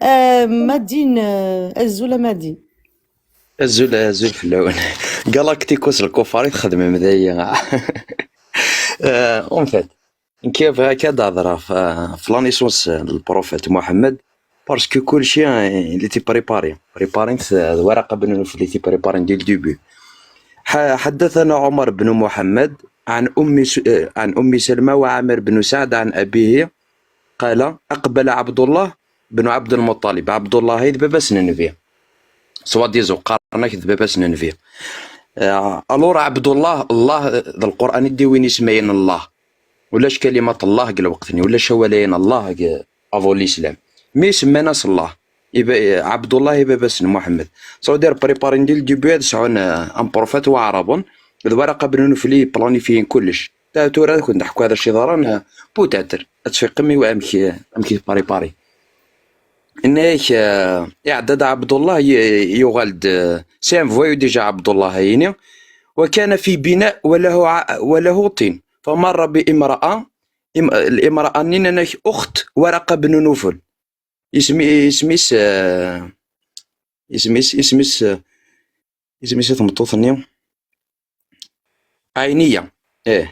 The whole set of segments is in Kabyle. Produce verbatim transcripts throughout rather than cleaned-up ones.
Euh, Madine, euh, azul a Madine. Azul, azul fell-awen. Galacticos lkufar i txedmem daya. Euh, en fait, nekk bɣiɣ akka ad hedreɣ f, f la naissance n le prophète Mohammed, parce que kulci, euh, il était préparé. Préparé d Waraqa ben Nufel, il était préparé dès le début. ح-، حدثنا عمر بن محمد عن أم س-، آه، عن أم سلمة وعامر بن سعد عن أبيه قال: أقبل عبد الله بن عبد المطلب. عبد الله هذا بابا سننبي. سوا ديزو قرنك بابا سننبي. آه، ألور عبد الله، الله، آه، ذا القرآن يدي وين يسمين الله. ولاش كلمة الله قال وقتني، ولا شوالين الله قال أفو الإسلام. مي سمانا الله. Iba-, Abdullah i baba-s n Muḥemmed. Ça veut dire préparer dès le début ad sɛun, euh, un prophète waɛraben, d Waraqa ben Nufel i planifiyen kullec. Ta-, tura ad kent-ḥku ad acu yeḍran, euh, peut-être. Ad tfiqem i amek, amek i préparer. Inna-yak, euh, iɛedda-d Abdullah, y-, yuɣal-d, euh, c'est un voyou déjà Abdullah, ayini. وكان في بناء وله ع-، وله طين. فمر بامرأة، im-, الامرأة-nni nnan-ak أخت Waraqa ben Nufel. Isem-, isem-is, eh, isem-is, isem-is, eh, isem-is i tmeṭṭut-nni? Ɛiniya. Eh.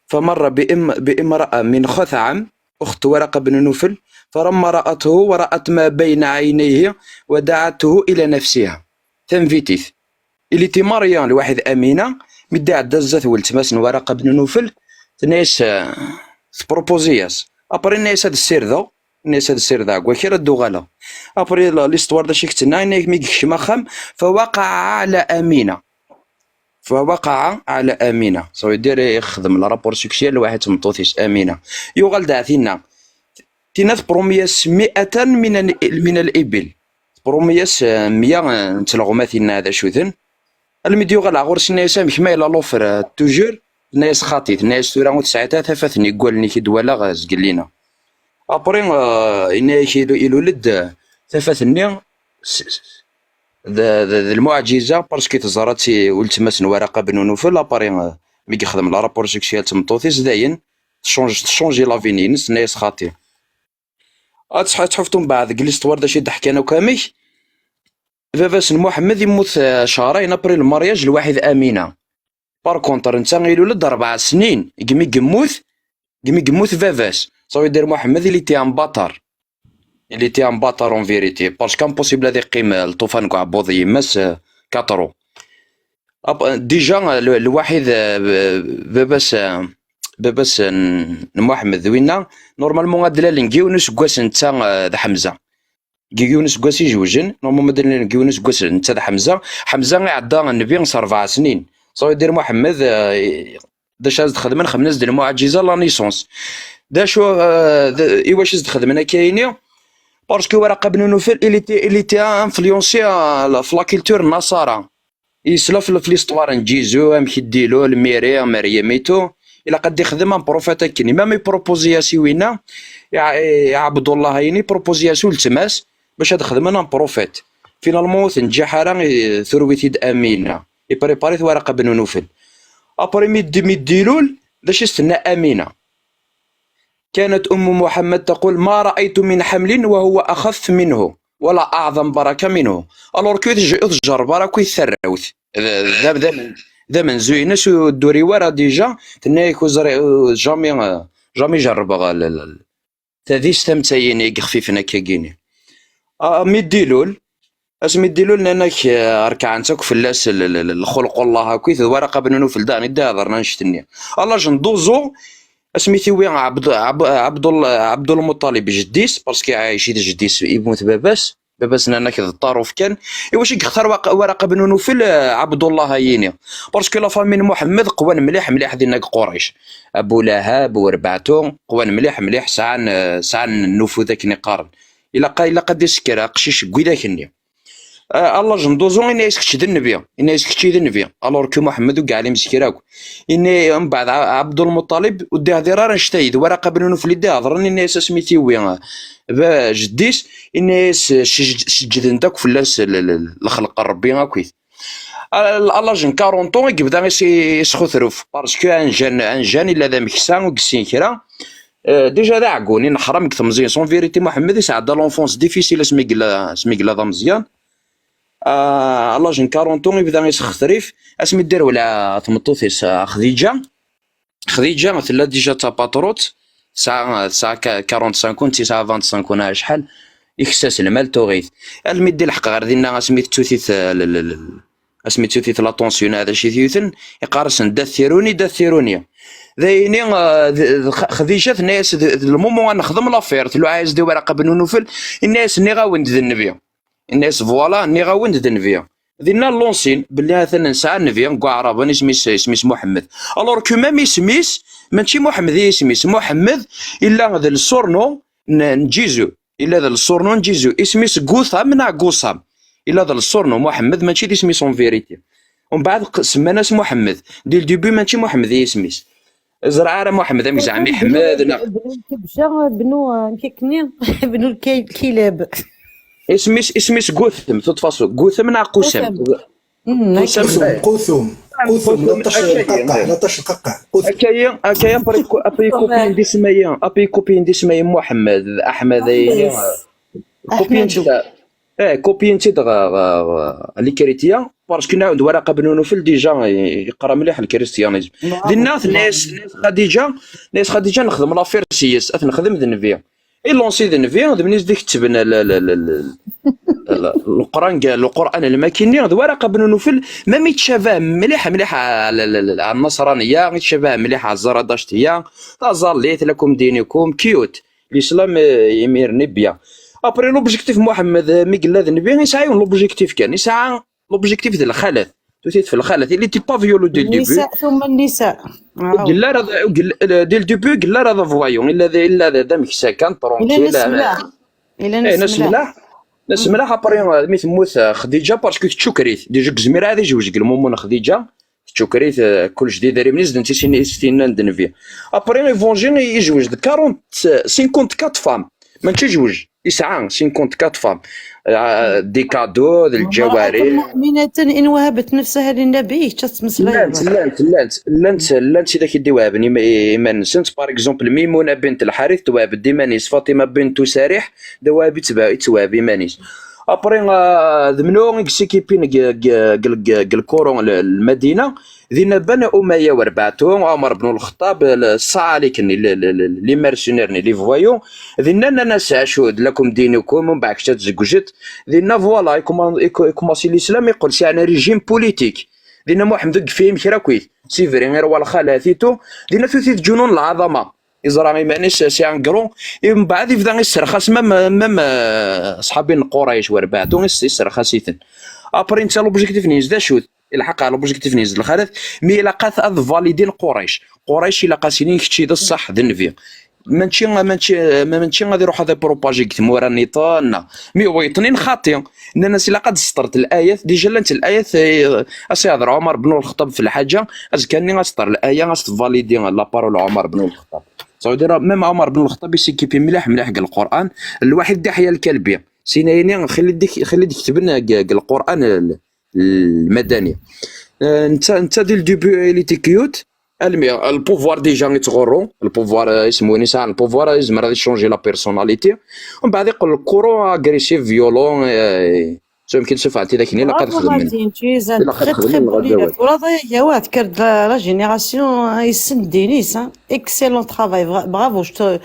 فمر بام-، بامرأة من خثعم، أخت ورقة بن نوفل، فلما رأته ورأت ما بين عينيه ودعته إلى نفسها. Tanvitit. Il était marié لواحد أمينة، mi d-iɛedda zdat weltma-s n Waraqa ben Nufel, tenna-yas, eh, tpropose-yas. Après, yenna-yas ad ssirdeɣ, yenna-yas ad ssirdeɣ deg wakal ad d-uɣaleɣ. Après, la, l'histoire d acu i k-tenna, yenna-yak mi yekcem axxam, فوقع على أمينة. فوقع على أمينة. Ça veut dire, ixdem le rapport sexuel lwaḥid d tmeṭṭut-is, Amina. Yuɣal-d ar tinna. Tinna tpromi-yas مائة من ال-، من الإبل. Tpromi-yas, eh, meyya, eh, n tleɣmatin-nni d acu-ten. Almi d-yuɣal ɣur-s, yenna-yas amek ma yella l'offre, eh, toujours, tenna-yas xaṭi, tenna-yas tura ur tesɛiḍ ara tafat n igwalen-ik i d-walaɣ, eh, zgelli-nni. Après, eh, yenna-yak ilu-, ilul-d, eh, tafat-nni s-, s-, d, d, d lmuɛǧiza, parce que teẓra-tt i weltma-s n Waraqa ben Nufel, après, eh, mi yexdem le rapport sexuel d tmeṭṭut-is, dayen, tchange, tchange la vie-ines, tenna-yas xaṭi. Ad tḥ-, tḥuftu mbeɛd deg l'histoire d acu i d-ḥkan akk amek. Baba-s n Muḥemmed yemmut, eh, cehrayen après le mariage lwaḥid Amina. Par contre, netta ilul-d rebɛa snin, deg mi yemmut, deg mi yemmut baba-s. Ça veut dire Muḥemmed, il était un bâtard. Il était un bâtard en vérité. Parce qu'impossible ad iqqim, eh, lṭufan deg uɛebbuḍ n yemma-s, eh, quatre ans. Ap-, déjà, eh, le-, lwaḥid, eh, b-, baba-s, eh, baba-s n, n Muḥemmed d winna, normalement ad d-lalen deg yiwen useggas netta, eh, d Ḥemza. Deg yiwen useggas i zewjen, normalement ad d-lalen deg yiwen useggas netta d Ḥemza. Ḥemza iɛedda nnbi s rebɛa snin. Ça veut dire Muḥemmed, eh, d acu ad xedmen, xedmen-as-d lmuɛǧiza la naissance. D acu, eh, d, i wacu i s-d-xedmen akka-yini? Parce que Waraqa ben Nufel, il était, il était influencé, eh, f la culture n Nasara. Yesla f, f l'histoire n Jizu, amek i d-ilul, Miri, Meryem et tout. Ilaq ad d-ixdem un prophète akken. Même ipropozya-s i winna, i, i Ɛebdullah ayen, ipropozya-s ultma-s bac ad xedmen un prophète. Finalement, ur tenǧiḥ ara, i, turwi-t-id Amina. Iprépari-t Waraqa ben Nufel. Après, mi d-, mi d-ilul, d acu i s-tenna Amina? كانت أم محمد تقول: ما رأيت من حمل وهو أخف منه ولا أعظم بركة منه. Alors que ur tj-, ur tjerreb ara akk i tarrawt. D, d, d, d amenzu-ines ur d-turiw ara déjà, tenna-yak ur ẓri-, ur, jamais, euh, jamais jerrbeɣ l-, l-, l-, tadist am tayini i yexfifen akka-gini. Ah, mi d-ilul, asmi d-ilul nnan-ak, eh, rekɛen-tt akk fell-as l-, l-, l-, lxulq Allah akkit d Waraqa ben Nufel daɣen i d-ihedren annect-nni. À l'âge n douze ans, asmi t-iwi Abd-, Ab-, Abdul-, Abdul Muṭṭalib jeddi-s, parce que iɛic-it jeddi-s, yemmut baba-s, baba-s nnan-ak d ṭṭaruf kan. Iwacu i yextar Waq-, Waraqa ben Nufel, eh, Abdullah ayini? Parce que la famille n Muḥemmed qwan mliḥ, mliḥ dinna deg Qurayc. Abu Lahab, Werbaɛtu, qwan mliḥ, mliḥ, sɛan, eh, sɛan nnufud akken i qqaren. Ilaq, ilaq ad d-isker aqcic deg widak-nni. Ah, à l'âge n douze ans, yenna-yas kečč d nnbi, yenna-yas kečč d nnbi, alors que Muḥemmed ur yeɛlim s kra akk. Yenna, mbeɛd Ɛ-, Ɛebdul Muṭṭalib, ur d-ihdir ara annect-a, d Waraqa ben Nufel i d-ihedren, yenna-yas asmi t-iwi, ah, ba, jeddi-s, yenna-yas, sej-, seǧǧden-d akk fell-as l-, l-, l-, lxelq n Ṛebbi akkit. À, à l'âge n quarante ans i yebda is-, isxutruf, parce que un jeune, un jeune, illa d ameksa, ur yessin kra. Euh, déjà d aɛeggun, ineḥṛam deg temẓi-ines. En vérité, Muḥemmed isɛedda l'enfance difficile asmi yella, asmi yella d ameẓyan. Ah, à l'âge n quarante ans, yebda isextrif, asmi d-terwel tmeṭṭut-is, ah, Xdiǧa. Xdiǧa tella déjà d tapaṭrut, tesɛa, tesɛa ka-, quarante-cinq ans, tesɛa vingt-cinq ans, acḥal, ikess-as lmal, tuɣ-it. Almi d-ilḥeq ɣer dinna, asmi tettu-t-it, eh, l-, l-, l-, asmi tettu-t-it la tension, d acu i t-yuten, iqqar-asen: "Dat tiruni, dat tiruni." D ayini, eh, d, d, X-, Xdiǧa tenna-yas d, d lmumu ad nexdem l'affaire, tluɛa-yas-d i Waraqa ben Unufel, yenna-yas: "Nniɣ-awen-d d nnbi." Yenna-yas: "Voilà, nniɣ-awen-d d nnbi." Dinna lansin belli atan nesɛa nnbi deg Waɛraben, isem-is, isem-is Muḥemmed. Alors que même isem-is, mačči Muḥemmed i isem-is. Muḥemmed illa d le surnom n, n Jésus. Illa d le surnom n Jésus. Isem-is Gutham neɣ Gusam. Illa d le surnom Muḥemmed, mačči d isem-is en vérité. Umbeɛd q-, semman-as Muḥemmed. Dès le début, mačči Muḥemmed i isem-is. Ẓriɣ ara Muḥemmed amek zeɛma iḥmed, neɣ Bnu Lkebca, Bnu, amek akken-nni? Bnu Lkay-, Kilab. Isem-is, isem-is Gutem, de toute façon. Gutem neɣ Qusam? Qutem. Mm, Qusam. Qutum, Qutum. Qutum, Qutum, laṭac akka-yi. Lqaqa, laṭac lqaqa. Qutum. Akka-yi, akka-yi, après ku-, après Qutum. Kupin d isem-ayi, après Kupin d isem-ayi Muḥemmed, Aḥmed, ayi. Aḥmed. Kupin Aḥmed. Eh, copier-tt-id ɣer, ɣer, ɣer les chrétiens, parce que nɛawed Waraqa ben Unufel déjà i-, yeqra mliḥ le christianisme. Dinna tenna-yas, tenna-yas Xadiǧa, tenna-yas Xadiǧa nexdem l'affaire s-yes, ad t-nexdem d nnbi. I lansi d nnbi, d mnis d-ikettben l-, l-, l-, l-, l-, Leqran, Leqran lmakini, d Waraqa ben Unufel, même yettcabah mliḥ, mliḥ ɣer, ɣer, ɣer, ɣer Nnaṣraniya, yettcabah mliḥ ɣer Zzaraḍact, taẓallit, lakum dinukum, cute. L'islam, eh, imir-nni bien. Après, l'objectif Muḥemmed, eh, mi yella d nnbi, yesɛa yiwen l'objectif kan. Yesɛa l'objectif d lxalat. Tuttit f lxalat. Il était pas violent dès le début. Nnisa, ثم النساء. Ur yella ara d, ur yella, eh, dès le début, ur yella ara d voyou. Illa d, illa d, d ameksa kan, tranquille. Illa d asemlaḥ. Illa d asemlaḥ. Illa d asemlaḥ. Après, eh, mi temmut, eh, Xdiǧa, parce que teččuker-it. Déjà, ur yezmir ara ad yezweǧ deg lmumu n Xdiǧa. Teččuker-it, eh, kullec d idrimen-is, d netta i s-in-, i s-t-yennan d nnbi. Après, Évangile, yezweǧ d quarante, cinquante-quatre femmes. Mačči yezweǧ, yesɛa cinquante-quatre femmes. Eh, des cadeaux, d lǧawari. امرأة مؤمنة إن وهبت نفسها للنبي, kečč ad tettmeslayeḍ. Llant, llant, llant, llant, llant tidak i d-iwehben ima-, iman-nsent. Par exemple, Mimuna bint Lḥarith twehb-d iman-is, Fatima bint Usarih d awehbi i tba-, i twehb iman-is. Après, euh, d menhu i yessikipin deg, deg, deg, deg, deg lkuru n l-, Lmadina, dinna Bani Umayya werbaɛtu, Ɛumar bnu Lxeṭṭab, l-, ṣṣɛalik-nni, l-, l-, l-, les mercenaires-nni, les voyous, dinna nnan-as: "Acu d lakum dinukum, mbeɛd kečč ad tzewǧeḍ." Dinna, voilà, ikuma-, iku-, ikumaṣi l'islam, iqqel si un régime politique. Dinna Muḥemmed ur yefhim kra akkit, sibri irwa lxalat et tout, dinna tuti-t ǧunun lɛaḍama. Iẓra iman-is c'est un grand, i mbeɛd yebda isserxas même, même, euh, ṣṣḥabi n Qurayc, werbaɛtu is-, isserxas-iten. Après, netta l'objectif-nni-ines d acu-t? Ilḥaq ɣer l'objectif-nni-ines d lxalat, mi ilaq ad, ad validin Qurayc. Qurayc ilaq ad s-inin kečči d ṣṣeḥ, d nnbi. Mačči, mačči, mačči ad iruḥ ad propager deg tmura nniḍen, na. Mi wayeṭnin xaṭi. Nnan-as ilaq ad d-tesṭert l'ayat. Déjà llant l'ayat, eh, as-ihder Ɛumar bnu Lxeṭṭab f lḥaǧa, azekka-nni ad tesṭer l'aya, ad s-tvalidi la parole Ɛumar bnu Lxeṭṭab. Ça veut dire, même Ɛumar bnu Lxeṭṭab yessikkipi mliḥ, mliḥ deg Lqur'an. Lwaḥid Diḥya Lkalbi. Sin ayni, xili d-, xili d-ketben deg, deg Lqur'an l-, Lmadani. Eh, netta, netta, dès le début, il était cute. Almi, le pouvoir déjà yettɣurru. Le pouvoir, eh, isem win yesɛan le pouvoir, yezmer ad ichanger la personnalité. Mbeɛd iqqel lkuru agressif, violent, eh, so yemkin sufɛen tidak-nni, ilaq ad xedmen. Bravo, Martine, tu es un très, très bon leader. Tura, aya, tekker-d la, la génération, eh, yessen ddin-is, hein. Excellent travail, bra-, bravo, je te,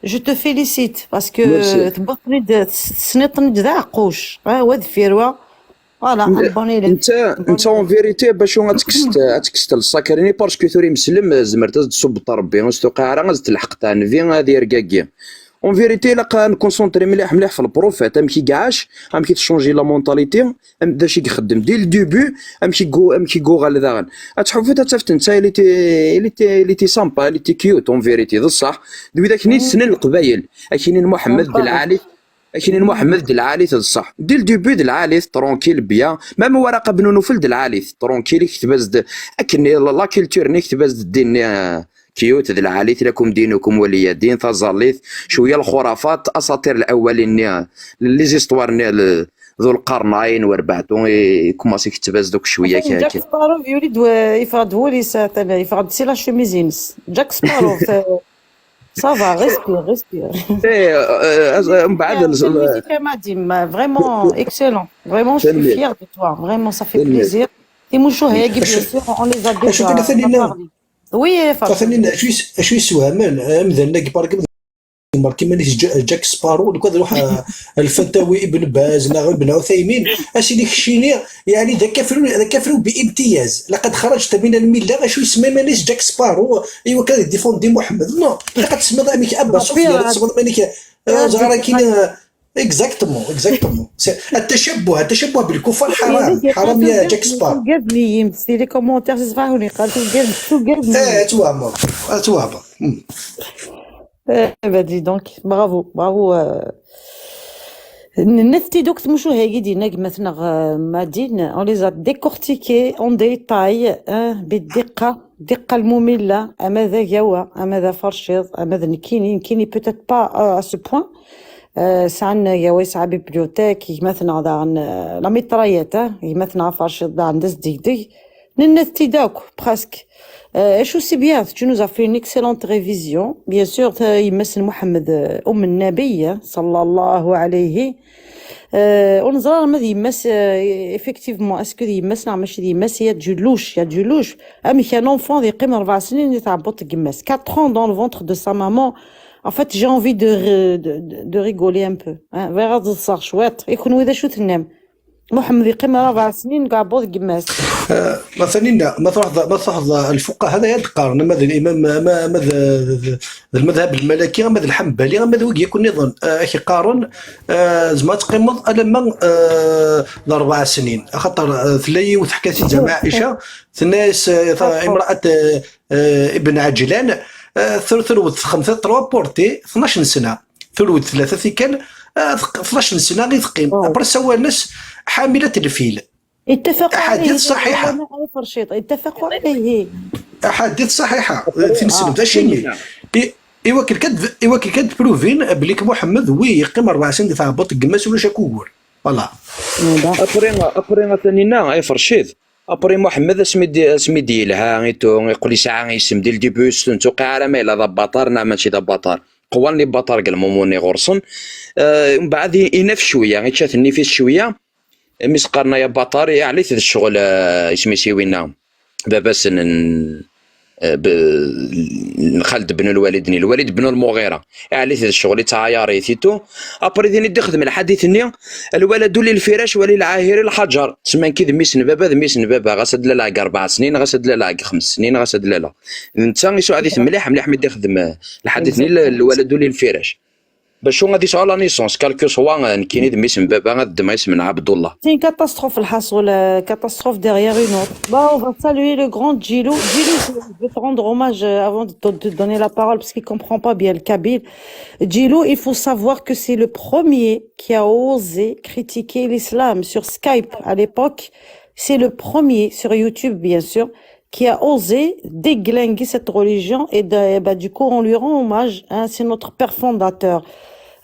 je te félicite, parce que tewwiḍ-ten-id, tesniḍ-ten-id d aɛeqquc, eh, wa deffir wa. Voilà, un bon élève. Netta, netta en vérité, bac ad tekkseḍ, ad tekkseḍ le sacré-nni, parce que tura imeslem, eh, zemret ad d-tṣubbeḍ Rebbi, ur s-tuqiɛ ara, ad telḥeq nnbi, ad irgagi. En vérité, ilaq ad nconcentré mliḥ, mliḥ f le prophète, amek i iɛac, amek i tchangi la mentalité, am-, d acu i ixeddem dès le début, amek i gu-, amek i yuɣal daɣen. Ad tḥufut, ad tafet netta, il était, il était, il était sympa, il était cute, en vérité, d ṣṣeḥ. D widak-nni i ssnen Leqbayel, akini n Muḥemmed d Lɛali, Akini n Muḥemmed d lɛali-t d ṣṣeḥ. Dès le début d lɛali-t, tranquille, bien. Même Waraqa ben Nufel d lɛali-t, tranquille, ikteb-as-d akken la, la culture-nni, ikteb-as-d ddin-nni, euh, cute, d lɛali-t, lakum dinukum waliya din, taẓallit, cwiya lxurafat, asaṭir lawali-nni, euh, les histoires-nni, le, Dhu Lqernayn, werbaɛtu, i, ikumaṣi ikteb-as-d akk cwiya. Jack Sparrow, yuli-d, yeffeɣ-d wul-is, atan, yeffeɣ-d si la chemise-ines. Jack Sparrow, t-, Ça va, respire, respire. Eh, euh, euh, من بعد Quelle musique, Madine, vraiment excellent. Vraiment, je suis fière de toi. Vraiment, ça fait plaisir. Timucuha-agi, bien sûr, on les a déjà, on a parlé. Oui, Farid. Acu yessewhamen amdan-agi, barek, barek iman-is, Jack Sparrow, lukan ad iruḥ Lfatawi Ibn Baz neɣ Ibn Uthaymin, ad s-yini keččini, yeɛni d akafru, d akafru bi imtiyaz. Laqad xraǧta mina lmilla, acu yesma iman-is Jack Sparrow, i wakken ad idifendi Muḥemmed. Non, ilaq ad tesmiḍ amek Abbas Sufyan, ad tesmiḍ amek, ẓer akkin. Exactement, exactement. التشبه، التشبه بالكفار حرام، حرام يا Jack Sparrow. Tuggadem-iyi, c'est les commentaires, c'est vrai, on est, tuggadem, tuggadem. Eh, ad twehmeḍ, ad twehmeḍ. Eh ben, dis donc, bravo, bravo. Nenna-t-id akk tmucuha-agi d-yenna gma-tneɣ Madine, on les a décortiqués en détail, hein, بالدقة، الدقة المملة، ama d Agawa, ama d Aferciḍ, ama d nekkini, nekkini peut-être pas à ce point. Sɛan Agawa, yesɛa bibliothèque, gma-tneɣ daɣen, la mitraillette, hein, gma-tneɣ Aferciḍ daɣen d asdegdeg. Nenna-t-id akk, presque. Acu, c'est bien, tu nous as fait une excellente révision. Bien sûr, yemma-s n Muḥemmed, أم النبي صلى الله عليه. Ur neẓri ara ma d yemma-s, effectivement, est-ce que d yemma-s neɣ mačči d yemma-s? Il y a du louche, il y a du louche. Amek un enfant ad yeqqim rebɛa snin di tɛebbuḍt n yemma-s? Quatre ans dans le ventre de sa maman. En fait, j'ai envie de, de, de rigoler un peu. Bɣiɣ ad ḍseɣ cwiṭ. I kenwi, d acu tennam? Muḥemmed yeqqim rebɛa snin deg uɛebbuḍ n yemma-s. Ma Taninna, ma truḥeḍ, ma truḥeḍ lfuqaha, ad d-qqaren, ama d limam, ama, ama d, d, d lmadhab lmalaki, ama d lḥembali, ama d wigi yakk nniḍen, ad k-qqaren, tzemreḍ ad teqqimeḍ alamma d rebɛa snin. Axaṭer tella yiwet teḥka-tt-id Ɛica, tenna-yas imraat Ibn Ɛeǧlan, terwel texxamt ad truḥ porti tnac n sna. Terwel tlata tikkal, tnac n sna i teqqim. Après ssawalen-as حاملة الفيل. اتفقوا عليه أحاديث صحيحة. العلماء، أي فرشيط، اتفقوا عليه. أحاديث صحيحة. Tineslemt acimi? I wakken kan, i wakken kan tpruvin belli Muḥemmed wi yeqqim rebɛa snin di tɛebbuḍt n yemma-s ulac akk ugur. Voilà. Après, après a Taninna, ay Fercid. Après Muḥemmed asmi d, asmi d-yelha, itu, yeqqel yesɛa isem di le début, ur s-tuqiɛ ara ma yella d abaṭar neɣ mačči d abaṭar. Qwan les baṭar deg lmumun-nni ɣur-sen. Mbeɛd inaf cwiya, ičča-t nnif-is cwiya. Mi s-qqaren ay abaṭar, yeɛli-t d ccɣel, isem-is i winna, baba-s n, n Xaled ben Lwalid, n Lwalid ben Lmuɣira. Yeɛli-t d ccɣel, yettɛayar-it et tout. Après din i d-ixdem lḥadit-nni, الولد للفراش وللعاهر الحجر. Tsemma nekki d mmi-s n baba, d mmi-s n baba, ɣas ad laleɣ deg rebɛa snin, ɣas ad laleɣ deg xems snin, ɣas ad laleɣ. D netta isuɛed-it mliḥ, mliḥ mi d-ixdem lḥadit-nni, الولد للفراش. Bacu ad yesɛu la naissance, quel que soit, nekkini d mmi-s n baba, ad ddmeɣ isem n Ɛebdullah. C'est une catastrophe, الحاصول, catastrophe derrière une autre. Bon, on va saluer le grand Djilou. Djilou, je vais te rendre hommage avant de te donner la parole parce qu'il comprend pas bien le kabyle. Djilou, il faut savoir que c'est le premier qui a osé critiquer l'islam sur Skype à l'époque. C'est le premier sur YouTube, bien sûr, qui a osé déglinguer cette religion et, de, et bah, du coup on lui rend hommage, hein, c'est notre père fondateur.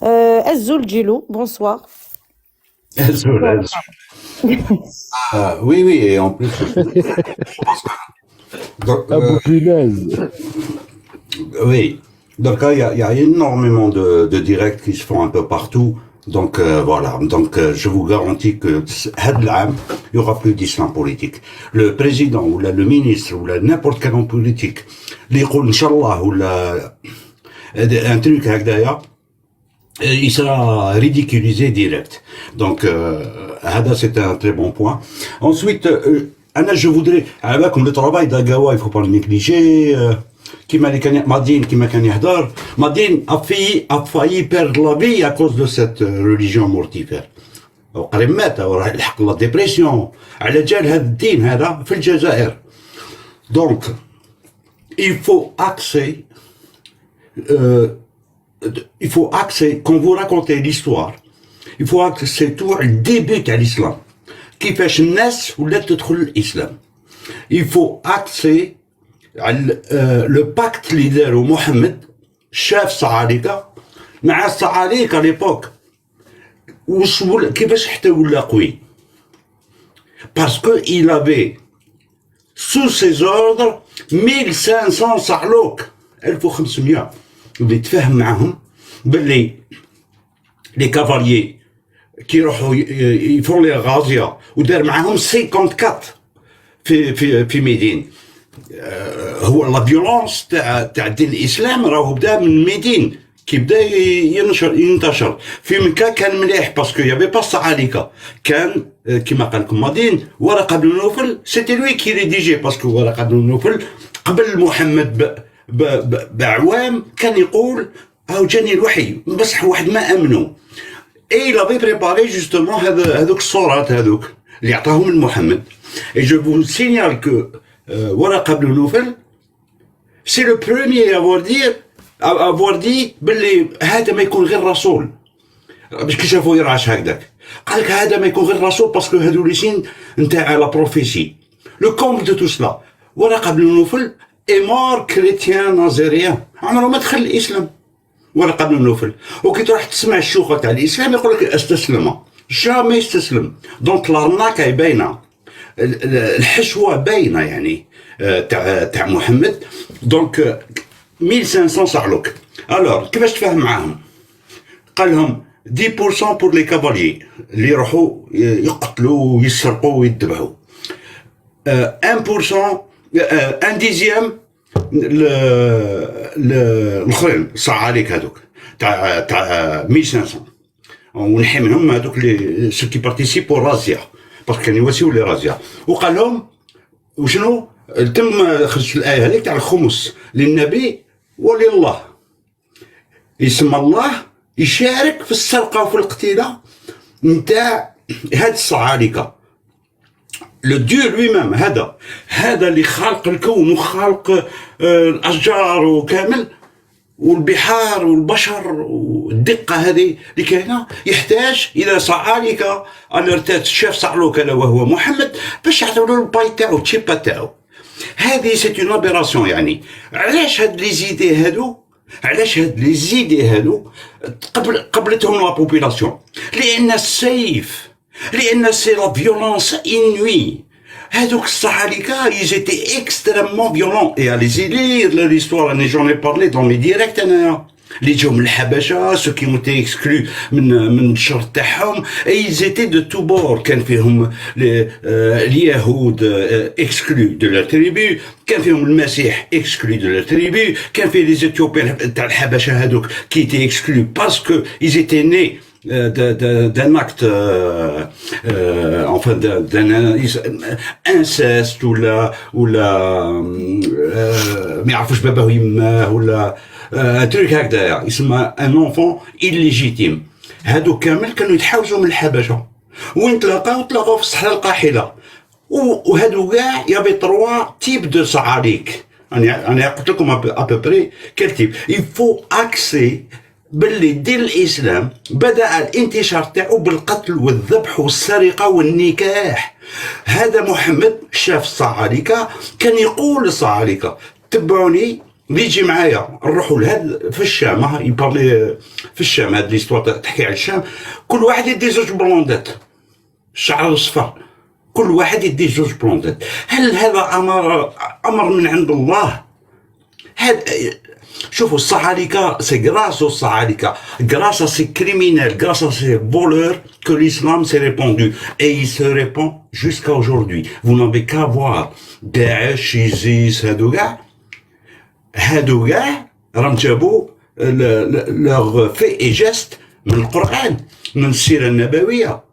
Euh, Azul Djilou, bonsoir. Azul, azul. Ah, oui, oui, et en plus, je, je pense que... Donc, Abou Bilal. Oui. Donc, il y, a, il y a énormément de, de directs qui se font un peu partout. Donc euh, voilà, donc euh, je vous garantis que هاد العام, il y aura plus d'islam politique. Le président ou là, le ministre ou là, n'importe quel homme politique, اللي يقول إن شاء الله ولا un truc هكذايا, il sera ridiculisé direct. Donc euh, هذا c'est un très bon point. Ensuite, euh, أنا je voudrais, على بالكم, le travail d'Agawa, il faut pas le négliger. كيما اللي كان Madine, كيما كان يهدر, Madine a failli, a failli perdre la vie à cause de cette religion mortifère. وقريب مات, وراه يلحق la dépression على جال هذا الدين هذا في الجزائر. Donc il faut axer, euh, il faut axer, quand vous racontez l'histoire, il faut axer tout le début تاع l'islam, كيفاش الناس ولات تدخل الإسلام. Il faut axer على, euh, le pacte اللي دارو محمد شاف الصعاليكة مع الصعاليكة à l'époque. واش ولا, كيفاش حتى ولا قوي؟ Parce que il avait sous ses ordres mille cinq cents صعلوك, ألف وخمسمية. اللي تفاهم معاهم باللي les cavaliers كي يروحوا ي-، ي-، يفون les razzias، ودار معاهم cinquante-quatre في، في، في ميدين. آه، هو la violence تاع، تاع الدين الاسلام راهو بدا من ميدين، كي بدا ي-، ينشر، ينتشر في مكة كان مليح parce que y avait pas الصعاليكة. كان، آه، كيما قال لكم مادين، ورقة بن نوفل، c'était lui qui rédigeait parce que ورقة بن نوفل قبل محمد ب-، ب-، ب-، بعوام كان يقول: هاو جاني الوحي، بصح واحد ما امنوا. Et il avait préparé justement هذا، هذوك الصورات هذوك اللي عطاهم من محمد. Et je vous signale que, آه، ورقة بن نوفل c'est le premier à avoir dit، à avoir dit باللي هذا ما يكون غير رسول. باش كي شافوا يرعش هكذاك، قال لك: هذا ما يكون غير رسول parce que هذو les signes نتاع la prophétie. Le comble de tout cela، ورقة بن نوفل est mort chrétien nazaréen، عمره ما دخل الاسلام ورقة بن نوفل. وكي تروح تسمع الشيوخ تاع الاسلام يقول لك: استسلم. Jamais استسلم. Donc l'arnaque est باينه، ال-، ال-، الحشوه باينه يعني، آه، تاع، تاع محمد. Donc، آه، mille cinq cents صعلوك. Alors كيفاش تفاهم معاهم؟ قال لهم: dix pour cent pour les cavaliers اللي يروحوا ي-، يقتلوا ويسرقوا ويذبحوا. آه، un pour cent، آه، un dixième ل-، ل-، الاخرين الصعاليك هذوك تاع، تاع mille cinq cents، ونحي منهم هذوك les ceux qui participent aux razzias، parce que كانوا يواسيو les razzias. وقال لهم: وشنو؟ تم خرجت الايه هذيك تاع الخمس للنبي ولله. يسمى الله يشارك في السرقه وفي القتيله نتاع هاد الصعاليكه. Le Dieu lui-même هذا، هذا اللي خالق الكون وخالق، آه، الاشجار وكامل، والبحار والبشر والدقه هذه اللي كاينه، يحتاج الى صعاليكه، à leur tête chef صعلوك الا وهو محمد، باش يعطيو له الباي تاعو، التشيبا تاعو. هذه c'est une aberration يعني. علاش هاد les idées هادو؟ علاش هاد les idées هادو قبل-، قبلتهم la population؟ لان السيف، لان c'est la violence inouïe. هادوك الصعاليكه ils étaient extrêmement violents. Et allez-y lire leur histoire، انا j'en ai parlé dans mes directs انايا. اللي جاو من الحبشه، ceux qui ont été exclus من، من الشرط تاعهم، et ils étaient de tous bords. كان فيهم ال-، آه، اليهود، آه، exclus de leur tribu، كان فيهم المسيح exclu de leur tribu، كان فيه les Éthiopiens تاع الحبشه هذوك qui étaient exclus parce que ils étaient nés، آه، de-، de-، d'un acte، آه، آه، enfin d'un، d'un inceste ولا، ولا، آه، ما يعرفوش باباه ويماه ولا، آه، un truc هكذايا يسمى un enfant illégitime. هادو كامل كانوا يتحاوزوا من الحبشه، وين تلاقاو؟ تلاقاو في الصحراء القاحله. و-، وهادو كاع y avait trois types de صعاليك. انا، انا قلت لكم à peu près quel type. Il faut axer باللي دين الاسلام بدا الانتشار تاعو بالقتل والذبح والسرقه والنكاح. هذا محمد شاف الصعاليكه، كان يقول للصعاليكه: تبعوني، اللي يجي معايا نروحوا لهاد في الشام. ها يبارلي في الشام، هاد l'histoire تحكي على الشام. كل واحد يدي زوج blondettes، شعر صفر، كل واحد يدي زوج blondettes. هل هذا امر، امر من عند الله؟ هاد، شوفوا، الصعاليكه، c'est grâce aux صعاليكه، grâce à ces criminels, grâce à ces voleurs que l'islam s'est répandu. Et il se répand jusqu'à aujourd'hui. Vous n'avez qu'à voir داعش، ايزيس، هادو كاع، هادو كاع راهم جابوا ل-، ل-، leurs faits et gestes من القرآن، من السيرة النبوية.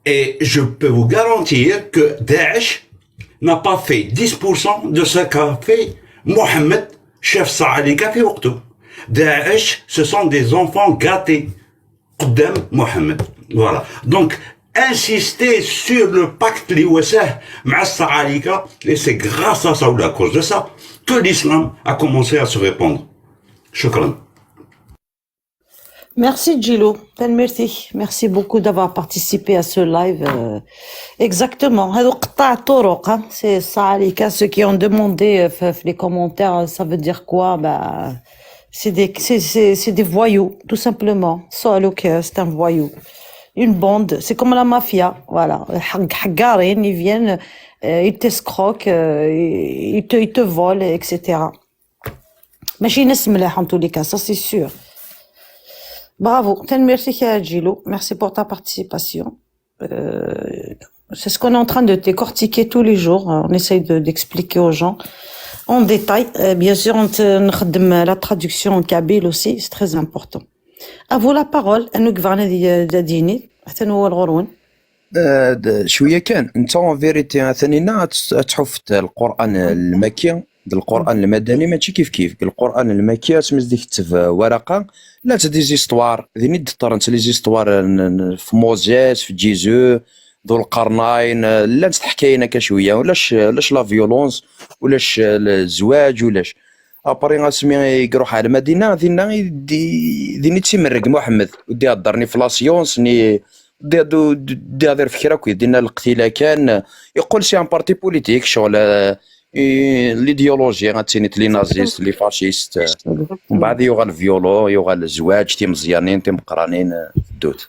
Et je peux vous garantir que داعش n'a pas fait dix pour cent de ce qu'a fait محمد شاف الصعاليكه في وقته. داعش، ce sont des enfants gâtés قدام محمد. Voilà. Donc, insister sur le pacte اللي واساه مع الصعاليكه، et c'est grâce à ça ou à cause de ça que l'islam a commencé à se répandre. شكرا. Merci Djilou, tanemmirt-ik. Merci beaucoup d'avoir participé à ce live. Euh, exactement. هذو قطاع الطرق، hein. C'est الصعاليكه, ceux qui ont demandé, euh, في في les commentaires, ça veut dire quoi? Bah, c'est des, c'est, c'est, c'est des voyous, tout simplement. صعلوك, euh, c'est un voyou. Une bande, c'est comme la mafia, voilà. حق-، حقارين, ils viennent, euh, ils t'escroquent, euh, ils te, ils te volent, et cetera. Machine mliḥ, en tous les cas, ça c'est sûr. Bravo, tanemmirt-ik a Djilou, merci pour ta participation. Euh, c'est ce qu'on est en train de décortiquer tous les jours. On essaye de, d'expliquer aux gens en détail. Euh, bien sûr, on te, نخدم la traduction en kabyle aussi, c'est très important. À vous la parole, أنو يبغى غادي يديني، حتى نوال غرون. آه، د- شويه كان انت، en vérité، ثانينا تحفت القران المكي، القران المدني ماشي كيف كيف. القران المكي اسمي ديك تكتب ورقه، لا، des histoires، ديني دطر انت les histoires في موزيس، في جيزو، ذو القرنين، لا، تحكينا كشويه، ولاش، ولاش la violence، ولاش الزواج، ولاش. ابري اسمي يروح على المدينه، دينا يدي، ديني تيمرق محمد، ودي هضرني في la science، ني دي دو دي هضر فكره كوي دينا القتيله كان يقول c'est un parti politique، شغل، آه، إي، l'idéologie غتسيني les nazistes، les fascistes، آه، ومن بعد يوغال violent، يوغال الزواج، تيمزيانين، تيمقرانين، آه، دوت.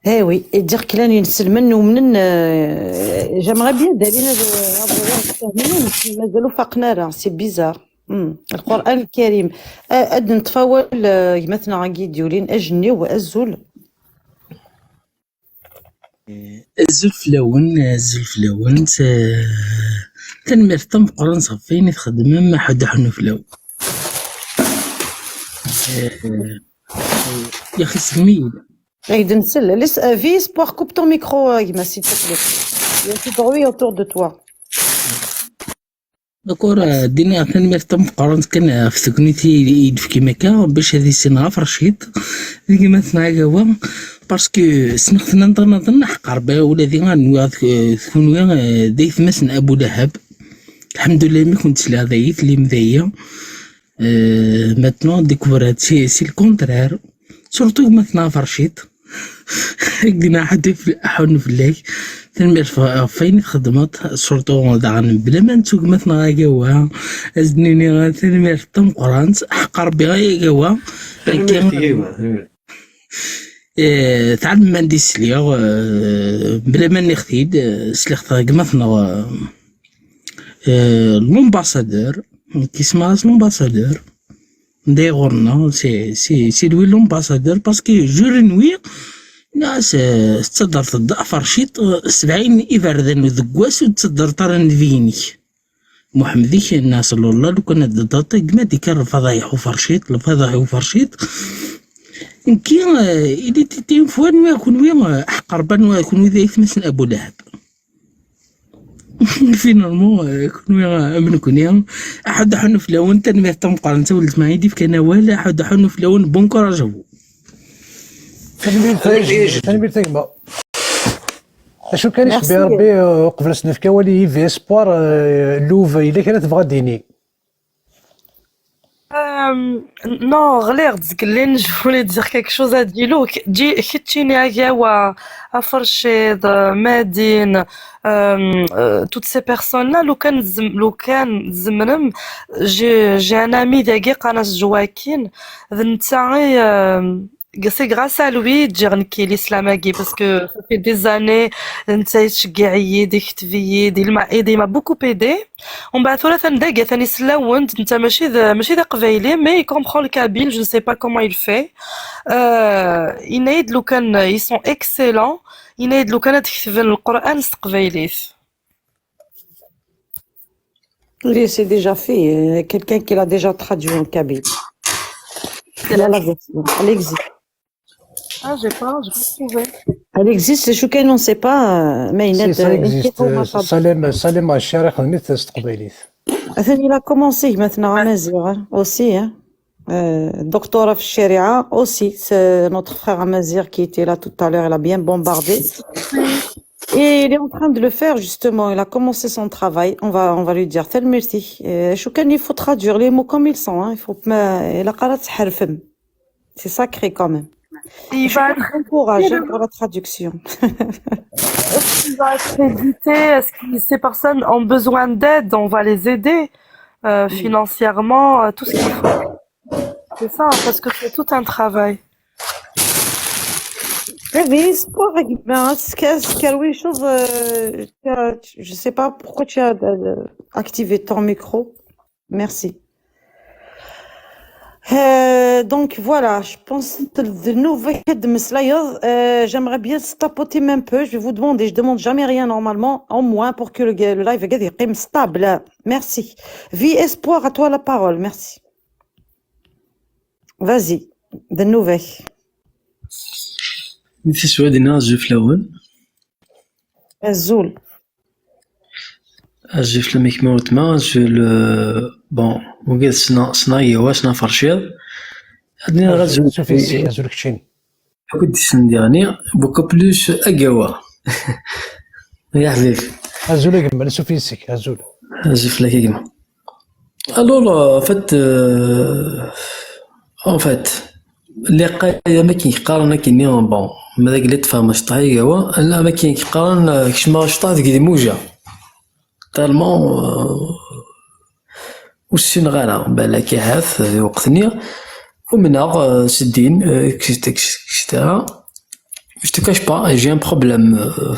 ايه وي، يدير كلان ينسلمن ومنن، آه، j'aimerais bien دالين هذا هذا الوضع تفهمين، مازالو فاقنا راه c'est bizarre. مم. القرآن الكريم. آه، أد نتفاول، آه، يمثنا غاكي ديولين أجني وأزول. Azul fell-awen, azul fell-awen. Tanemmirt tameqqrant ɣef wayen i txeddmem, aḥuddu ḥunnu fell-awen. Yaxi segmi. Aiden sel, laisse, euh, Vice, pour coupe ton micro, euh, gma, s'il te plaît. Il y a du bruit autour de toi. D'accord, dini tanemmirt tameqqrant kan ɣef tegnit i d-tefkim akka bac ad issineɣ aferciṭ d gma-tneɣ Agawa, parce que ssneɣ-ten anaḍ anaḍ, ḥeqq Rebbi, ula d nwiɣ d kunwi d aytma-s n Abu Lahab. Lḥemdullah imi kent-sliɣ dayi tellim dayi. Maintenant découvrir c'est le contraire. Surtout gma-tneɣ aferciṭ. Gna ḥaḥun fell-ak. Tanemmirt ɣef wayen i txedmeḍ, surtout daɣen bla ma nettu gma-tneɣ Agawa. Ad s-d-nini tanemmirt tameqqrant, ḥeqq Rebbi ay Agawa. Tɛelmem anda i sliɣ, bla ma nniɣ-t-id, sliɣ-t gma-tneɣ, l'ambassadeur, qui se marie l'ambassadeur. Day ɣur-neɣ, c'est, c'est, c'est lui l'ambassadeur, parce que juri nwi nas tettaddart-d aferciṭ sebɛin iberdan deg wass ur tettaddart ara nnbi-inek. Muḥemmed-ik nas lalla, lukan ad d-taḍ gma d-ikar lfaḍayeḥ uferciṭ, lfaḍayeḥ uferciṭ. Nekki, il était une fois nwiɣ kunwi, ḥeqq Rebbi nwiɣ kunwi d aytma-s n Abu Lahab. Finalement, euh, kunwi, euh, am nekni, aḥuddu ḥunnu fell-awen, tanemmirt tameqqrant a weltma i d-ifkan awal, aḥuddu ḥunnu fell-awen, bon courage à vous. Tanemmirt a gma. Acu kan icebbi Rebbi, euh, uqbel ad s-nefk awal i Yves Espoir, euh, Louve, yella kra tebɣa ad d-tini? Euh, non, ɣliɣ-d zgelli, je voulais dire quelque chose à Djilou. Keččini Agawa, Aferciḍ, Madin, euh, euh, toutes ces personnes-là, lukan tzem-, lukan tzemrem, j'ai, j'ai un ami dagi qqaren-as Joaquin, d netta i, euh, c'est grâce à lui ǧǧiɣ nekki l'islam-agi, parce que ça fait des années netta yettceggiɛ-iyi-d, yekteb-iyi-d, il m'a aidé, il m'a beaucoup aidé. Umbeɛd tura atan dagi, atan isell-awen-d, netta mačči d, mačči d aqbayli, mais il comprend le kabyle, je ne sais pas comment il fait. Euh, yenna-yi-d lukan, ils sont excellents, yenna-yi-d lukan ad ketben Lqur'an s teqbaylit. Oui, c'est déjà fait. Euh, quelqu'un qui l'a déjà traduit en kabyle. Il a la version. Elle existe. Ah, j'ai pas, j'ai pas trouvé. Elle existe, je ne sais pas, euh, mais il Si, ça existe. Euh, Salem, Salem Acher, il a commencé maintenant à Mazir, hein, aussi, hein. Euh, doctorat في الشريعة aussi, c'est notre frère Amazir qui était là tout à l'heure, il a bien bombardé. Et il est en train de le faire, justement. Il a commencé son travail. On va, on va lui dire, tanemmirt-ik. Euh, شو كان, il faut traduire les mots comme ils sont, hein. Il faut pas, il a قرأت حرفا. C'est sacré quand même. Il va être encouragé pour la traduction. Est-ce qu'il va être édité? Est-ce que ces personnes ont besoin d'aide? On va les aider, euh, financièrement, euh, tout ce qu'il faut. C'est ça, parce que c'est tout un travail. Oui, c'est quoi, ben, c'est que, c'est que, oui, chose, euh, tu as, tu, je sais pas pourquoi tu as, euh, activé ton micro. Merci. Euh, donc voilà, je pense que de nouveau de me slayer, euh, j'aimerais bien se tapoter un peu. Je vais vous demander, je demande jamais rien normalement, au moins pour que le, le live est stable. Merci. Vie Espoir, à toi la parole. Merci. Vas-y, de nouveau. Di teswiɛt dinna, azul fell-awen. Azul. Azul fell-am a gma weltma, azul, euh, bon, wagi d sna, sna yawa, sna ferciḍ. Ad nini azul. Sufisik, azul keččini. Akk d isem diɣni, beaucoup plus agawa. Ya ḥbib. Azul a gma, sufisik, azul. Azul fell-ak a gma. Alors, euh, en fait, euh, en fait, liqay am akken qqaren akkenni, bon, ma d agla tfehmeḍ cṭeḥ igawa, ala am akken qqaren, euh, kecmeɣ cṭeḥ deg lmuja. Tellement, euh, ur ssineɣ ara, balak ahat, euh, lweqt-nni, umneɣ, euh, s ddin, euh, et cetera. Je te cache pas, j'ai un problème, euh,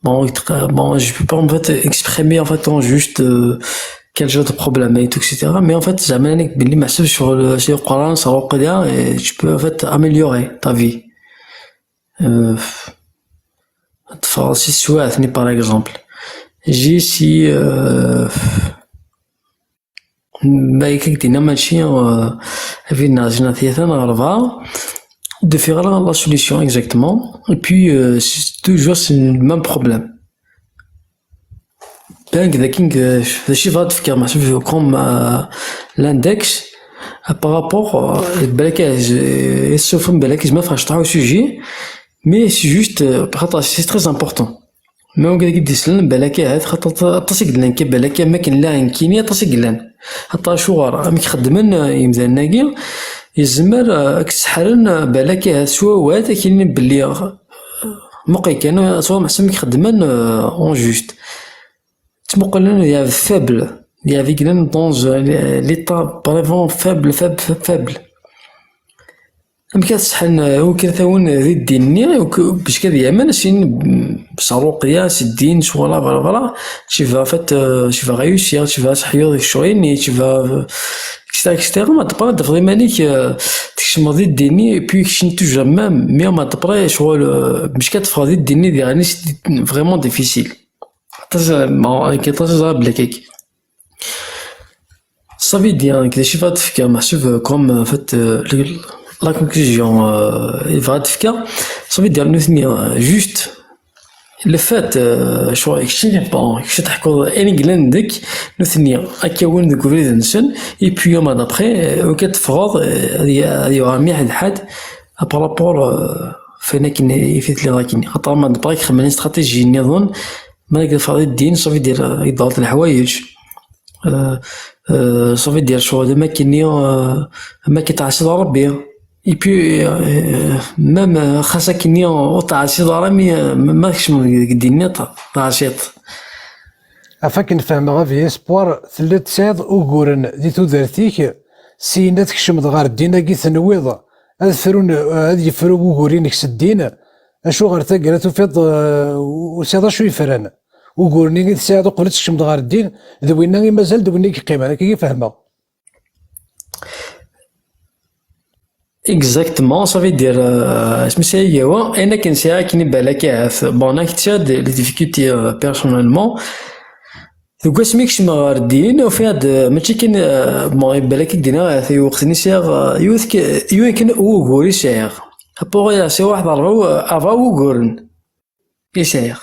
Bon, il tra- bon, je peux pas en fait exprimer en fait en juste euh, quel genre de problème et tout, et cetera. Mais en fait, زعما نقول بلي محسب sur le sur القرآن, sur الرقية, et tu peux en fait améliorer ta vie. Euh, تفرسي سواثني, par exemple. J'ai si euh, ma يكدينا ماشي euh, فينا زينا ثيثان غربا, de faire la solution exactement. Et puis, euh, c'est toujours c'est le même problème. Donc, ذاك شي فات في كام شوف comme euh, l'index, euh, par rapport euh, بالك يسوفهم بالك ما فاش طاحوا sujet, mais c'est juste euh, خاطر c'est très important. Mais on gagne des semaines بالك هاد خاطر aṭas i yellan كي بالك ما كان لا كيني aṭas i yellan. حتى شو غار امك خدمن يمدان ناقي يزمر آه، اك سحرن آه، بالك هاد شو واد كاين بلي آه، مقي كان سوا محسن مك خدمن اون جوست تمقلن يا فابل يا فيكلن دونز ليطا بريفون فابل فابل فابل. Amek ad ṣeḥḥen wikrat-awen di ddin-nni, bac ad yamen sin s ṛṛuqya, s ddin, s wala, bla, bla, tu vas, en fait, euh, tu vas réussir, tu vas seḥyuḍ deg ccɣel-nni, tu vas, euh, et cetera, et cetera. Ma d-après, ad tafeḍ iman-ik, euh, tkecmeḍ di ddin-nni, et puis kečč toujours même, mais ma d-après, ccɣel, euh, bac ad teffɣeḍ di ddin-nni, diɣen, c'est vraiment difficile. Aṭas, bon, aṭas ẓriɣ belli akka. Ça veut dire que les chiffres de fika, محسوب comme en fait euh, le- la conclusion euh, il va de fika. Ça veut dire nous tenir euh, juste le fait euh, شو اكشن bon اكشن تحكوا اني قلندك nous tenir اكيون de gouverner et puis يوم d'après وكتفرض هذه هذه راه مليح الحد par rapport فين كاين يفيت لي راكين خاطر ما دبريك خمن استراتيجي نظن ما نقدر فرض الدين صافي دير يضغط الحوايج. آه، آه، صافي دير شغل ما كيني آه، ما كيتعصي ربي. اي بي مام خاصك كيني وتعصي رامي ما كش من ديني تعصيط. Af akken fehmeɣ a Vie Espoir, telliḍ tesɛiḍ uguren di tudert-ik, syin ad tkecmeḍ ɣer ddin-agi tenwiḍ ad frun, ad yefru wugur-inek s ddin, acu ɣer taggara tufiḍ uh, ur tesɛiḍ acu yefran. Ugur-nni i tesɛiḍ uqbel ad tkecmeḍ ɣer ddin, d winna i mazal d winna i yeqqimen, akka i fehmeɣ. Exactement, ça veut dire, euh, اسمي yawa, ayen akken sɛiɣ akken ibalak ahat, bon, akken sɛiɣ des difficultés euh, personnellement, deg wasmi kecmeɣ ɣer ddin, ufiɣ-d, euh, mačči kan, euh, bon, ibalak i k-d-iniɣ ahat, i weqt-nni sɛiɣ, euh, yiwet k- yiwen kan wugur i sɛiɣ. Appuɣ i sɛiɣ waḥed ṛebɛa, euh, ṛebɛa wuguren i sɛiɣ.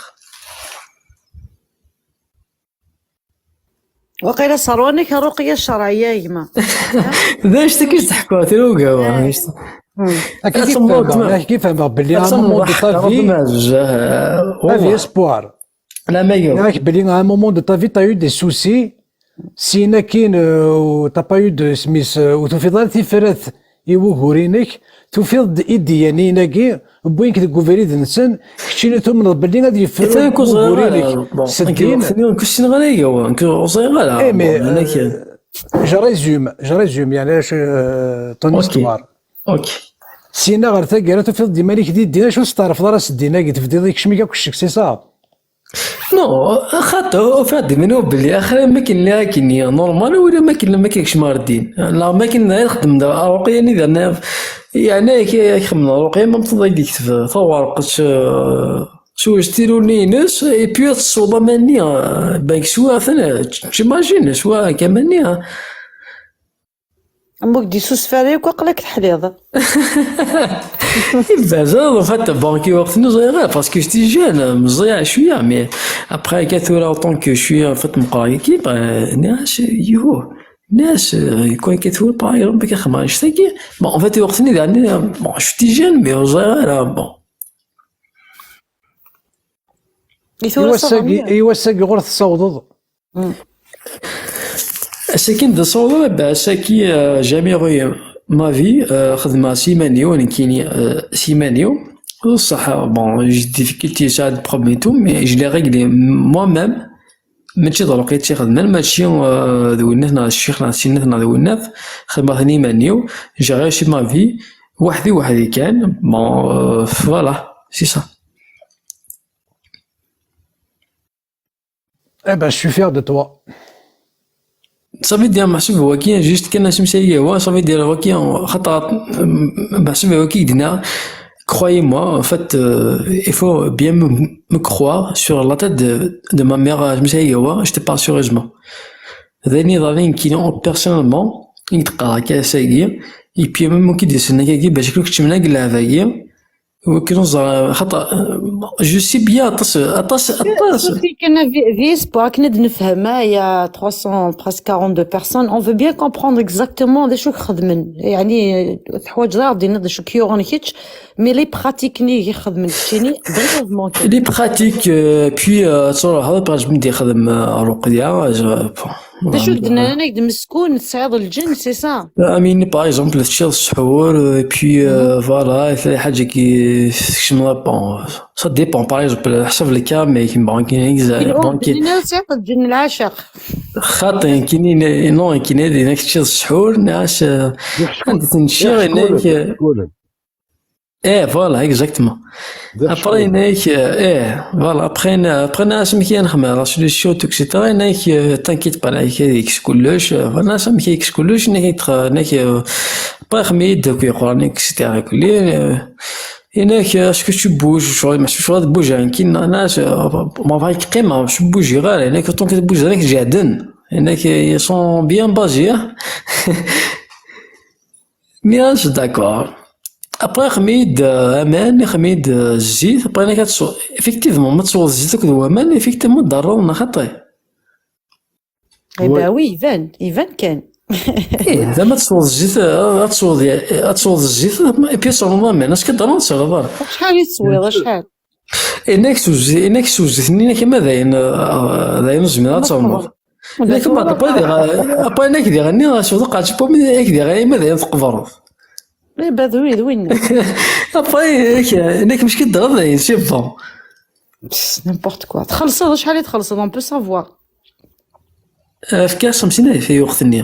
Waqila ṣerwan-ik ṛuqya ccerɛiyya a gma. D acu-t akka i s-teḥkuḍ, tiruga, wa? Akka i fehmeɣ, akka i fehmeɣ belli à un moment de ta vie, a Vie Espoir. La meilleure. Belli à un moment de ta vie, t'as eu des soucis. Syin akkin, euh, t'as pas eu de smis, euh, ur tufiḍ ara tifrat i wugur-inek, tufiḍ-d iddiyen-agi, wwin-k deg ubrid-nsen, keččini tumneḍ belli ad yefru wugur-inek s ddin. Ur ssineɣ ara yawa, ur ẓriɣ ara. Eh, mais, euh, je résume, je résume, yani, euh, ton histoire. Ok. Syin ɣer taggara tufiḍ-d iman-ik di ddin, acu ur testeɛrfeḍ ara s ddin-agi, tebdiḍ ikcem-ik akk ccek, c'est ça? Non, xaṭi, ufiɣ-d iman-iw belli axir am akken lliɣ akkenni normal, wala am akken, am akken kecmeɣ ar ddin. Neɣ am akken daɣ i txeddem daɣ Aruqi anida naf, yeɛni ak-, ak-xemmeḍ Aruqi, ma mteḍ ay d-yekteb tawerqet, eh, s ujestiru-nni-ines, et puis ad tesweḍ aman-nni, eh, ben, swiɣ-ten, eh, t'imagines, swiɣ-ak aman-nni, eh. Am ur k-d-yessusef ara yakk, aql-ak teḥliḍ. Ibda, en fait, bon, ki waqt-nni ẓriɣ ara, parce que j'étais jeune, meẓẓiyeɣ cwiya, mais après, akka tura, autant que je suis, en fait, meqqreɣ yaki, ben, nniɣ-as, yuh, nniɣ-as, euh, quoi, akka tura, par exemple, akka xedmeɣ annect-agi. Bon, en fait, waqt-nni, daɣen, bon, j'étais jeune, mais ur ẓriɣ ara, bon. I tura Iwass-agi, iwass-agi ɣur tessawḍeḍ. Ass-agi d-ssawḍeɣ, eh ben, ass-agi, euh, jamais eu ma vie, euh, xedmeɣ s iman-iw, nekkini, euh, s iman-iw. Ṣṣeḥ, bon, j'ai des difficultés, ça, de problème et tout, mais je l'ai réglé moi-même. Mačči d Ṛuqi i tt-ixedmen, mačči, euh, d winnat neɣ d ccix neɣ d tinnat neɣ d winnat. Xedmeɣ-ten iman-iw, j'ai réussi ma vie, weḥd-i, weḥd-i kan. Bon, euh, voilà, c'est ça. Eh ben, je suis fier de toi. Ça veut dire, meḥsub waki, juste kan asemsay-agi, ça veut dire waki, xaṭer, euh, meḥsub waki i d-nniɣ, croyez-moi, en fait, euh, il faut bien me, me croire sur la tête de, de ma mère, asemsay-agi, je te parle sérieusement. D ayen iḍerrun nekkini personnellement, i d-qqareɣ akka ass-agi, et puis même waki d-yusan akkagi, bac akk keččmen ag lɛeb-agi, Ur ken-ẓer, xaṭer, je sais bien, aṭas, aṭas, aṭas. Sauf que كنا في, في espoir, كنا نفهم, il y a trois cents, presque quarante-deux personnes. On veut bien comprendre exactement d acu i xedmen. يعني, تحوايج ضايع دينا d acu i yuɣen kečč, mais les pratiques ني i xedmen keččini, brièvement kan. Les pratiques, euh, puis, euh, تصور هذا باش بدي خدم، آه، رقية، je, bon. D acu i d-nnan, ad d-meskun, tesɛiḍ lǧen, c'est ça? Amini, par exemple, teččiḍ ssḥur, et puis, euh, voilà, ḥaǧa ki tekcem, bon, ça dépend, par exemple, ḥsab lkam, mais ki, bon, ki, Inu, bon, ki, inu tesɛiḍ lǧen lɛaceq. Xaṭi, kini, non, kini, inek teččiḍ ssḥur, neɣ, euh, anda tenčiḍ, inek, euh, eh, voilà, exactement. Après, inek, euh, eh, voilà, après, après, neɣ amek i nxemmem la solution, et cetera. Inek, euh, t'inquiète pas, inek, yekkes kullec, euh, voilà, amek i yekkes kullec, inek, inek, euh, après, xmi-d akk yeqran, et cetera, kulli, euh, inek, euh, est-ce que tu bouges, je, je, je bouge, hein, qui, non, non, je, euh, ma va écrire, mais je bouge, inek, autant que bouge, inek, j'adore. Inek, ils sont bien basés, hein. Mais, ah, je suis d'accord. Après, xmi-d, euh, aman, xmi-d, euh, zzit, après, inek, effectivement, ma tesweḍ zzit akked waman, effectivement, ḍerruɣ, neɣ xaṭi. Eh ben oui, iban, iban kan. Eh, dama ad tesweḍ zzit, ad tesweḍ, ad tesweḍ zzit, et puis ad tesweḍ aman, est-ce que ḍerruɣ ad tesweḍ ara? Acḥal i teswiḍ, acḥal? Inek s uzzit, inek s uzzit-nni, inek ama d ayen, d ayen ur zmireḍ ad ternuḍ. Inek ma après diɣ, après inek diɣ-nni, ad tesweḍ qɛed pomme, inek diɣ ama d ayen tqebreḍ. Eh ben, d wi, d win. Après, inek, inek mecki ddreḍ dayen, c'est bon. Pff, n'importe quoi. Txellṣeḍ, acḥal i txellṣeḍ, on peut savoir? Efk-as xemsin alef i lweqt-nni.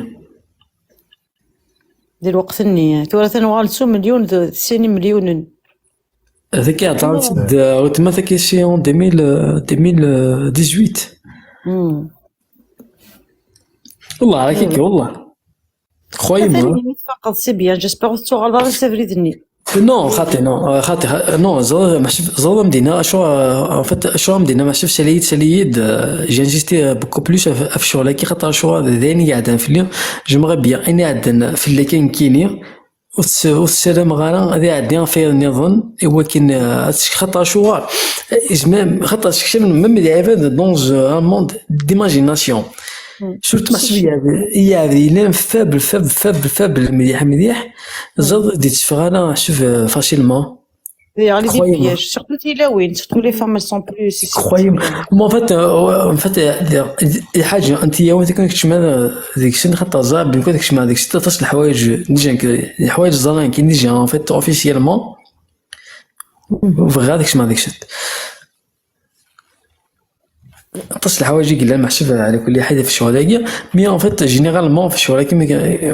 Di lweqt-nni, tura atan uɣal s umelyun d sin imelyunen. Ad k-iɛṭan-tt-id, euh, weltma-k, c'est en deux mille, euh, deux mille dix-huit. Hmm. Wallah, akka, wallah. Croyez-moi. Atan imi tfaqeḍ, c'est bien. J'espère ur tettuɣaleḍ ara s abrid-nni. Non, xaṭi, non, euh, xaṭi, xa-, non, ẓer, meḥsub, ẓer amdina, acu, euh, en fait, acu amdina, meḥsub, sali-yi-d, sali-yi-d, euh, j'ai insisté, euh, beaucoup plus af, af ccɣel-agi, xaṭer acu, d ayen i iɛeddan fell-i, j'aimerais bien, ayen iɛeddan fell-ak nekkini, ur tt-, ur ssarameɣ ara ad iɛeddi ɣef wayen nniḍen, i wakken, euh, ad tt-, xaṭer acu, euh, izmer, xaṭer sekcam, même les rêves dans, euh, un monde d'imagination. Surtout meḥsub iɛebd, iɛebd yellan faible, faible, faible, faible, mliḥ, mliḥ. Ẓer, ur d-itteffeɣ ara meḥsub, euh, facilement. D'ailleurs, les Croyez-moi. Pièges, surtout tilawin, surtout les femmes, elles sont plus susceptibles. Croyez-moi. Mais en fait, euh, ouais, en fait, euh, euh, lḥaǧa n tilawin, akken keččmeɣ deg-sen, xaṭer ẓer, ben, akken keččmeɣ deg-sen, aṭas n leḥwayeǧ, déjà, leḥwayeǧ ẓran, déjà, en fait, officiellement. Bɣiɣ ad kecmeɣ deg-sen. Aṭas n leḥwayeǧ i yellan meḥsub ɛla kulli ḥal f ccɣel-agi, mais en fait, généralement, f ccɣel-agi,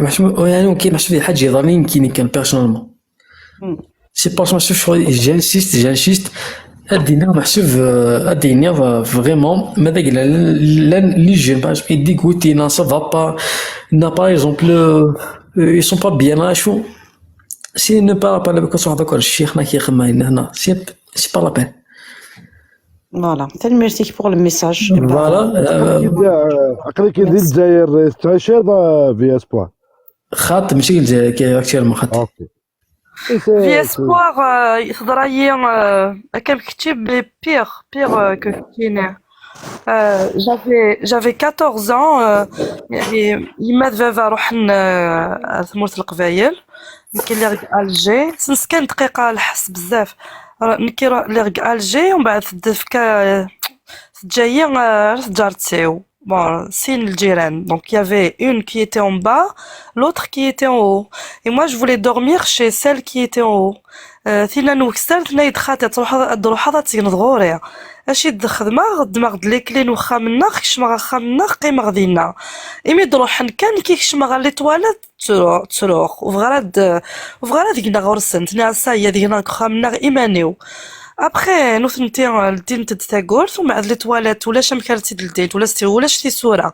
meḥsub, yani, ok, meḥsub d lḥaǧa yeḍran i nekkini kan, personnellement. C'est parce que meḥsub ccɣel, j'insiste, j'insiste, Ad d-iniɣ meḥsub, euh, ad d-iniɣ, euh, vraiment, ma d agla llan les jeunes, par exemple, i d-igwit, ça va pas, na, par exemple, euh, ils sont pas bien, acu. Si ne parle pas avec son d'accord, ccix, na, kif ma, na, na, c'est, c'est pas la peine. Voilà, tanemmirt-ik pour le message. Voilà, euh, Aql-ik di Lezzayer, tettɛiciḍ, euh, Vie Espoir? Xaṭ, mačči deg Lezzayer, actuellement, xaṭ. Ok. Et c'est- Vie Espoir, euh, teḍra-yi, euh, akka am kečči, mais pire, pire, euh, que keččini. Euh, j'avais, j'avais quatorze ans, euh, يعني يما d baba ruḥen, euh, ar tmurt n Leqbayel. Nekki lliɣ deg Alger. Sens kan dqiqa lḥess bzaf. Nekki lliɣ deg Alger, ومن بعد تفكا تجايي، آه، تجارتي. Bon, c'est une gérante. Donc, il y avait une qui était en bas, l'autre qui était en haut. Et moi, je voulais dormir chez celle qui était en haut. Euh, tina n ukessar, tenna-yi-d xaṭi, ad truḥeḍ, ad truḥeḍ ad tegneḍ ɣur-i. Acu i d-xedmeɣ? Ddmeɣ-d les clés n uxxam-nneɣ, kecmeɣ axxam-nneɣ, qqimeɣ dinna. Imi d-ruḥen kan, nekki kecmeɣ ɣer les toilettes, ttru-, ttruɣ. Ur bɣiɣ ara ad, ur bɣiɣ ara ad gneɣ ɣur-sent. Nniɣ, ça y est, ad gneɣ deg uxxam-nneɣ iman-iw. Après, nutenti, euh, ldint-d tawwurt, ومن بعد les toilettes, ulac amek ara tt-id-ldint, ulac ti-, ulac tisura.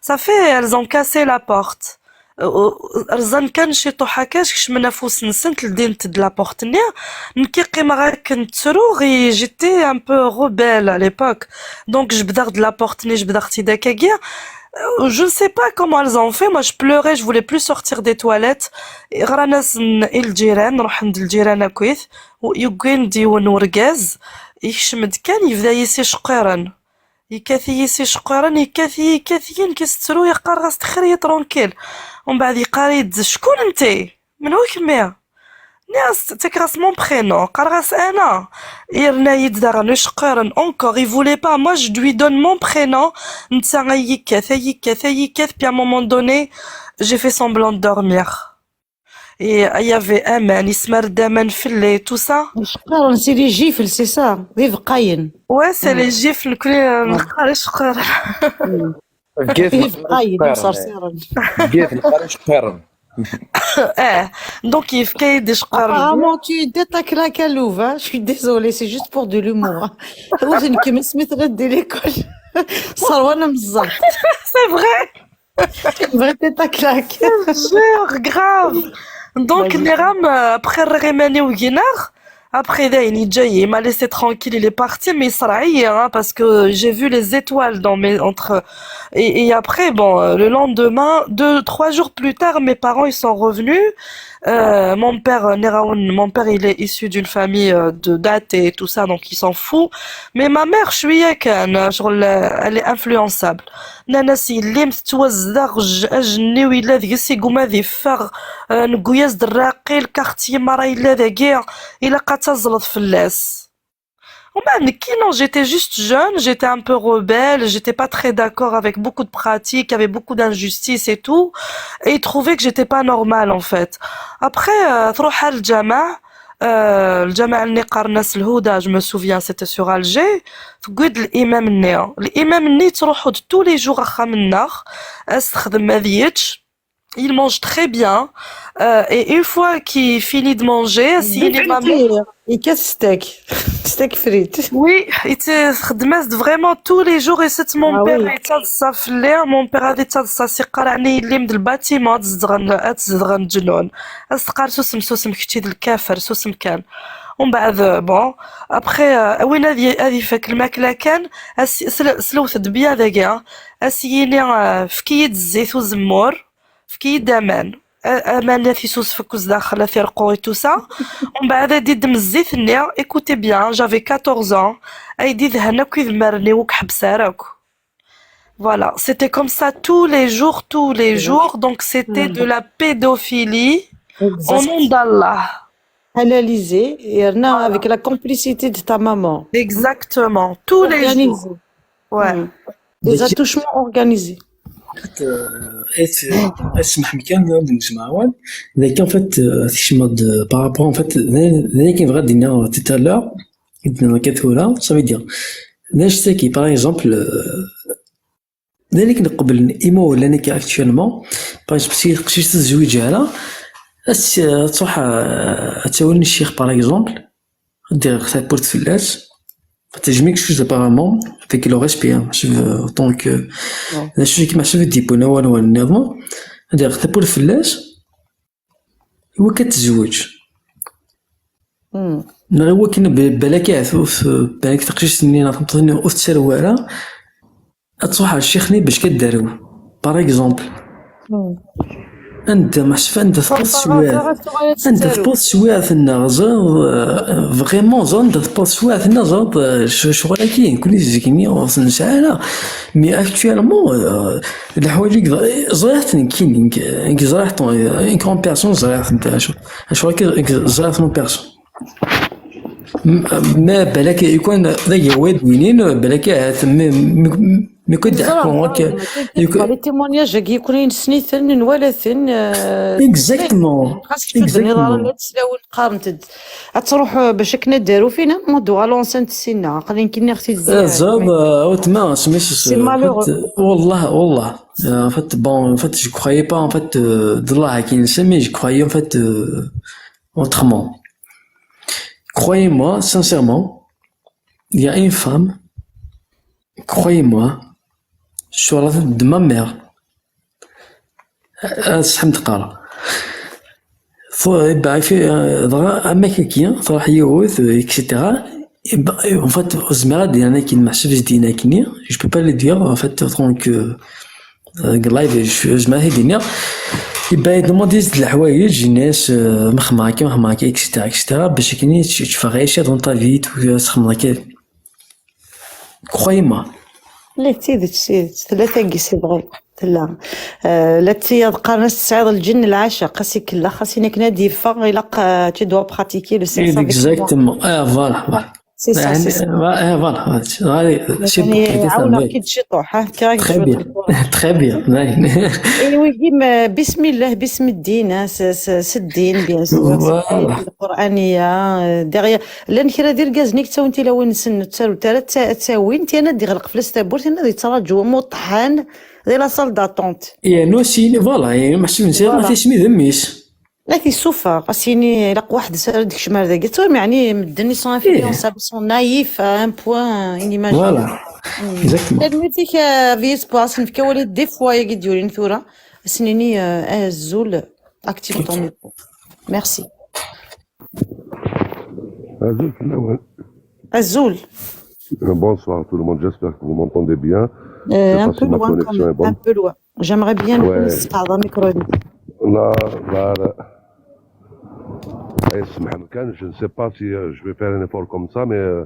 Ça fait, elles ont cassé la porte. Euh, rẓan kan ciṭuḥ akka, kecmen afus-nsent, ldint-d la porte-nni. Nekki qqimeɣ akken ttruɣ, et j'étais un peu rebelle à l'époque. Donc, jebdeɣ-d la porte-nni, jebdeɣ-tt-id akkagi. Euh, je ne sais pas comment elles ont fait. Moi, je pleurais, je voulais plus sortir des toilettes. Ɣran-asen i lǧiran, ruḥen-d lǧiran akkit. Yewwin-d yiwen urgaz, yekcem-d kan, yebda-yi s iceqqiren. Yekkat-iyi s iceqqiren, yekkat-iyi, yekkat-iyi, nekk s ttru, yeqqar-as: "Ttxil-k, tranquille." ومن بعد yeqqar-iyi-d: "Ckun nti? Menhu kemmi?" Nniɣ-as, ttakiɣ-as mon prénom, qqareɣ-as Ana. Yerna-yi-d daɣen iceqqiren encore, il voulait pas, moi je lui donne mon prénom, netta ay yekkat, ay yekkat, ay yekkat, puis à un moment donné, j'ai fait semblant de dormir. Et il y avait aman, yesmar-d aman fell-i, tout ça. Iceqqiren, c'est les gifles, c'est ça, d ibeqqayen. Ouais, c'est les gifles, nekkni neqqar iceqqiren. Deg-, D ibeqqayen, d imsersiren. Deg-, neqqar iceqqiren. Eh, donc yefka-yi-d iceqqiren. Apparemment, tu es tête à claque à Louvre, hein. Je suis désolée, c'est juste pour de l'humour, hein. Ur tenkem asmi tɣidd di l'école. Serwan am ẓẓerb. C'est vrai. Une vraie tête à claque. Jure, grave. Donc, Vas-y. Niram, euh, après rriɣ iman-iw gneɣ, après, dayen, yeǧǧa-yi, il m'a laissé tranquille, il est parti, mais yeṣreɛ-iyi, hein, parce que j'ai vu les étoiles dans mes, entre, et, et après, bon, euh, le lendemain, deux, trois jours plus tard, mes parents, ils sont revenus. Euh, mon père, euh, Niraoun, mon père, il est issu d'une famille, euh, de d'athées et tout ça, donc il s'en fout. Mais ma mère, شوية كان، genre, elle est influençable. Nnan-as yelli-m tettwazdeɣ, j-, ajenniw yella deg-s, iguma ad iffeɣ, euh, newwi-as-d rraqi, lkaɣ n tyemra yella dagi, ilaq ad tazzleḍ fell-as. وما nekki, non, j'étais juste jeune, j'étais un peu rebelle, j'étais pas très d'accord avec beaucoup de pratiques, il y avait beaucoup d'injustices et tout, et ils trouvaient que j'étais pas normale en fait. Après, euh, تروح على الجامع, euh, الجامع اللي qqaren-as الهدى, je me souviens, c'était sur Alger, tewwi-d l'imam-nni. L'imam-nni yettruḥu-d tous les jours axxam-nneɣ, ad s-texdem ad yečč. Il mange très bien. Euh, et une fois qu'il finit de manger, as-yini maman. Yekkat steak. Steak frites. Oui, yettxeddem-as-d vraiment tous les jours, isett mon Ah père, oui. yettaḍsa fell-i, mon père ad yettaḍsa, as-yeqqar ɛni yelli-m d lbatima, ad tzedɣen, ad tzedɣen ǧnun. As-teqqar susem, susem, kečči d lkafer, susem kan. ومن بعد, bon, après, euh, win ad y-, ad ifak lmakla kan, as-, sel-, slewt-d bien dagi, ah. As-yini, euh, efk-iyi-d zzit uzemmur, efk-iyi-d aman. A-, aman ad t-isusef akk zdaxel, ad t-irqu et tout ça. ومن بعد ad d-iddem zzit-nni, écoutez bien, j'avais quatorze ans, ad d-idhen akk idmaren-iw, ur k-ḥebbes ara akk. Voilà, c'était comme ça tous les jours, tous les jours. Donc c'était de la pédophilie au nom d'Allah. Halalisé, et avec la complicité de ta maman. Exactement, tous les jours. Organisé. Ouais. Hmm. Des attouchements organisés. Esmaḥ kan, dagi en fait, euh, tkecmeḍ-d, euh, par rapport, en fait, d ayen kan bɣiɣ ad d-iniɣ tout à l'heure, i d-nniɣ kan tura, ça veut dire, d anect-agi, par exemple, euh, d ayen kan qeblen imawlan-agi actuellement, par exemple, si teqcict ur tezwiǧ ara, ad s-, ad truḥ, euh, ad tawel ccix, par exemple, ad d-iɣelq tawwurt fell-as, Fait, je m'excuse apparemment avec le respect, hein, je veux, en tant que, Non. d acu i kem-ḥseb i d-yewwin awal, awal nniḍen, ad iɣeq tawwurt fell-as, i wakken ad tezweǧ. Hmm. Neɣ i wakken b-, balak ahat ur t-, balak taqcict-nni neɣ tameṭṭut-nni ur tettarew ara, ad truḥ ar ccix-nni bac ad d-tarew. Par exemple, Hmm. anda, meḥsub anda tewweḍ Par hasard teswiɛt, ad tuɣal ad anda tettarew. tewweḍ teswiɛt-nneɣ, ẓriɣ, euh, vraiment, ẓriɣ anda tewweḍ teswiɛt-nneɣ, ẓriɣ, euh, c-, ccɣel-agi, nekkni zik-nni ur t-nesɛi ara. Mais actuellement, euh, leḥwayeǧ i ẓriɣ-ten nekkini, nekk, nekk ẓriɣ-ten, euh, nekk en personne ẓriɣ-ten, acu, acu akka, nekk ẓriɣ-ten en personne. M-, ma balak, yukan d agawa d winin, balak ahat, mi, mi, mi kent Neẓra, ḥkuɣ neẓra, akka, mačči d yukan, tidet, les témoignages-agi, nekkni nessen-iten, nwala-ten, euh, exactement, xas kečč ur d-tenniḍ ara, exactement. la tlawin qqarent-d. Ad truḥ, euh, bac akken ad d-tarew, finalement, ad d-tuɣal enceinte syin-a. Aql-i nekk nniɣ-t-id Euh, ẓriɣ, euh, weltma, asmi s-, C'est malheureux. Wallah, wallah. Euh, en fait, bon, en fait, je croyais pas, en fait, euh, d Allah qui le sait, mais je croyais, en fait, euh, autrement. Croyez-moi, sincèrement, il y a une femme, croyez-moi, sur la tête de ma mère. Ah, Sḥem teqqar. Fu-, iba, fi-, dɣa, am akka-agi, truḥ yiwet, et cetera. Iba, en fait, ur zmireɣ ad d-iniɣ akken, meḥsub ad d-iniɣ akkenni, je peux pas le dire, en fait, autant que, euh, deg live, je, ur zmireɣ ad d-iniɣ. Iba, yedemandi-as-d leḥwayeǧ, yenna-as, euh, ma xedmeɣ akka, ma xedmeɣ akka, et cetera, et cetera, bac akken ad teffeɣ Aïcha dans ta vie, tu vois, txedmeḍ akka. Croyez-moi. La, d tidet, d tidet. Tella tagi, c'est vrai. Tella. Euh, la tiyaḍ qqaren-as tesɛiḍ lǧin n lɛacaq, xas ikellex, xas akken ad d-yeffeɣ, ilaq, euh, tu dois pratiquer le sexe avec moi. Exactement. Ah, voilà, voilà. C'est ça, c'est ça. Ah, voilà, voilà. Allez, c'est يعني bon, c'est ça, عاونك oui. كي تشطح، ها، كي راك Très تشوط bien. الكرة. Très bien. Oui. ايوا، كيما بسم الله، باسم الدين، ها، س-، س-، س الدين، bien sûr، س-، Voilà. القرآنية، آه، derrière. لأن كرا ديال كازنيك تساوي انت لو نسن تساوي ترى تساوي انت، انا دي غلق في الاستابور، انا دي تراجو مطحن دي la salle d'attente. يعني aussi, voilà, يعني محسوب نسير Voilà. ما تسمي ذميس. لا تيسوفا، خاص يعني يلاق واحد سال ديك الشمال داك. تو يعني مدني سون إيه. انفلونسابل، سون نايف، ان بوان، ان ايماجين. Voilà. Exactement. تنميرتك، آه، في اسبواس نفكا ولي دي فوا يا قد يولين ثورة. سنيني، آه، آه، الزول اكتيف طون. ميرسي. Azul fell-awen. الزول. Bonsoir tout le monde, j'espère que vous m'entendez bien. Euh, Je sais un pas peu si ma loin quand connexion même, est bonne. Un peu loin. J'aimerais bien Ouais. نسمع هذا الميكرو. Là, là, là. Eh, سمح لك، je ne sais pas si euh, je vais faire un effort comme ça, mais euh,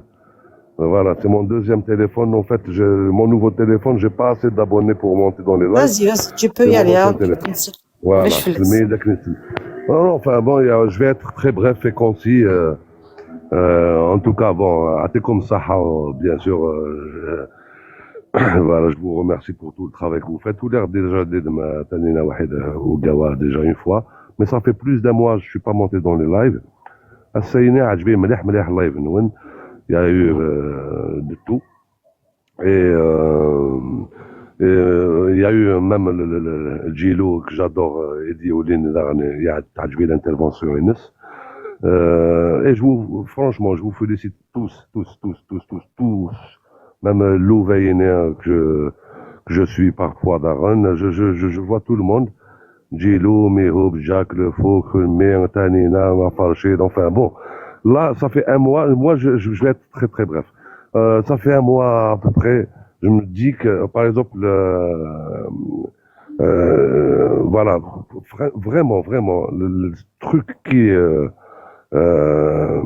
voilà, c'est mon deuxième téléphone. En fait, je, mon nouveau téléphone, j'ai pas assez d'abonnés pour monter dans les lives. Vas-y, vas-y, tu peux C'est y mon aller, ancien hein. téléphone. C'est Voilà, Mais je fais c'est le meilleur de la qualité. Non, non, enfin bon, il y a- je vais être très bref et concis. Euh, euh, en tout cas, bon, à tes comme ça, bien sûr, euh, je- voilà, je vous remercie pour tout le travail que vous faiet tout l'air déjà de ma Tanina Wahid, euh, au Gawa déjà une fois. Mais ça fait plus d'un mois que je suis pas monté dans les lives. السيني عجبي مليح مليح اللايف نون. Il y a eu euh, de tout. Et, euh, et, euh, il y a eu même le, le, le, le Djilou que j'adore, euh, Eddy Oulin, il y a تعجبي l'intervention. Euh, et je vous, franchement, je vous félicite tous, tous, tous, tous, tous, tous. Même euh, Lou Vainé, que, que je suis parfois Darren, je, je, je, je vois tout le monde. Djilou, Mihoub, Jack, Le Fou, Khulmé, Tanina, Mafarchid, enfin bon. Là, ça fait un mois, moi je, je, je vais être très très bref. Euh, ça fait un mois à peu près, je me dis que, par exemple, euh, euh, voilà, vra- vraiment, vraiment, le, le truc qui euh, euh,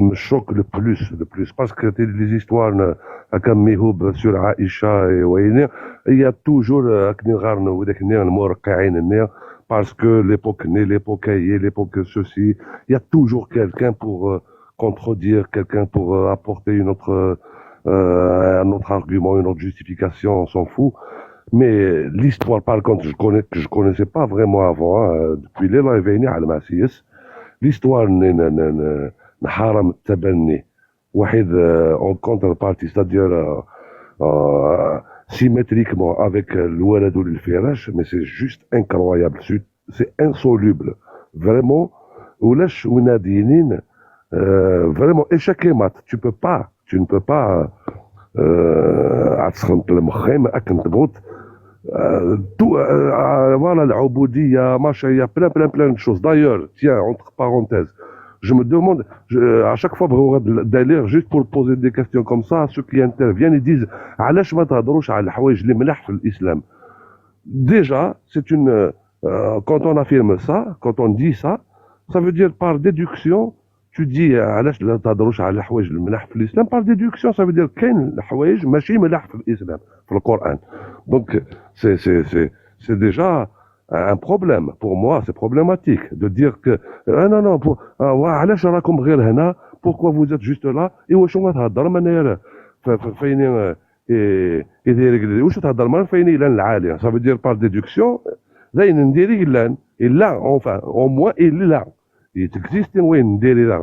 me choque le plus, le plus, parce que t'es- les histoires euh, à Mihoub sur Aïcha et Wayne, il y a toujours, euh, parce que l'époque, l'époque, l'époque ceci, il y a toujours quelqu'un pour euh, contredire, quelqu'un pour euh, apporter une autre, euh, un autre argument, une autre justification, on s'en fout. Mais l'histoire, par contre, je connais, que je connaissais pas vraiment avant, hein, depuis les lives, يعني على ما سيس. L'histoire, ن- ن- ن- ن- نحرم التبني. واحد, euh, en contrepartie, c'est-à-dire euh, euh, symétriquement avec euh, الولد للفراش, mais c'est juste incroyable, c'est c'est insoluble. Vraiment, ولاش ونادينين, euh, vraiment, échec et mat, tu peux pas. Tu ne peux pas euh, ad tesxedmeḍ lmex-im akken tebɣuḍ. Euh, tout, euh, voilà, العبودية, machin, il y a plein, plein, plein de choses. D'ailleurs, tiens, entre parenthèses, je me demande, je, à chaque fois, بغيو هاد الدليل, juste pour poser des questions comme ça, ceux qui interviennent, ils disent, علاش ما تهضروش على الحوايج اللي ملاح في الإسلام. Déjà, c'est une, euh, quand on affirme ça, quand on dit ça, ça veut dire par déduction, tu dis, علاش لا تهضروش على الحوايج الملاح في الإسلام, par déduction, ça veut dire كاين الحوايج ماشي ملاح في الإسلام, في القرآن. Donc, c'est, c'est, c'est, c'est déjà un problème. Pour moi, c'est problématique de dire que, ah non, non, pour, ah, واه, علاش راكم غير هنا, pourquoi vous êtes juste là, et واش ما تهضر من غير ف-, ف-, فين, euh, et, et des règles, واش تهضر من فين إلى العالي. Ça veut dire par déduction, là, il y a des règles, et là, enfin, au moins, il est là. Il existe, oui, une délire.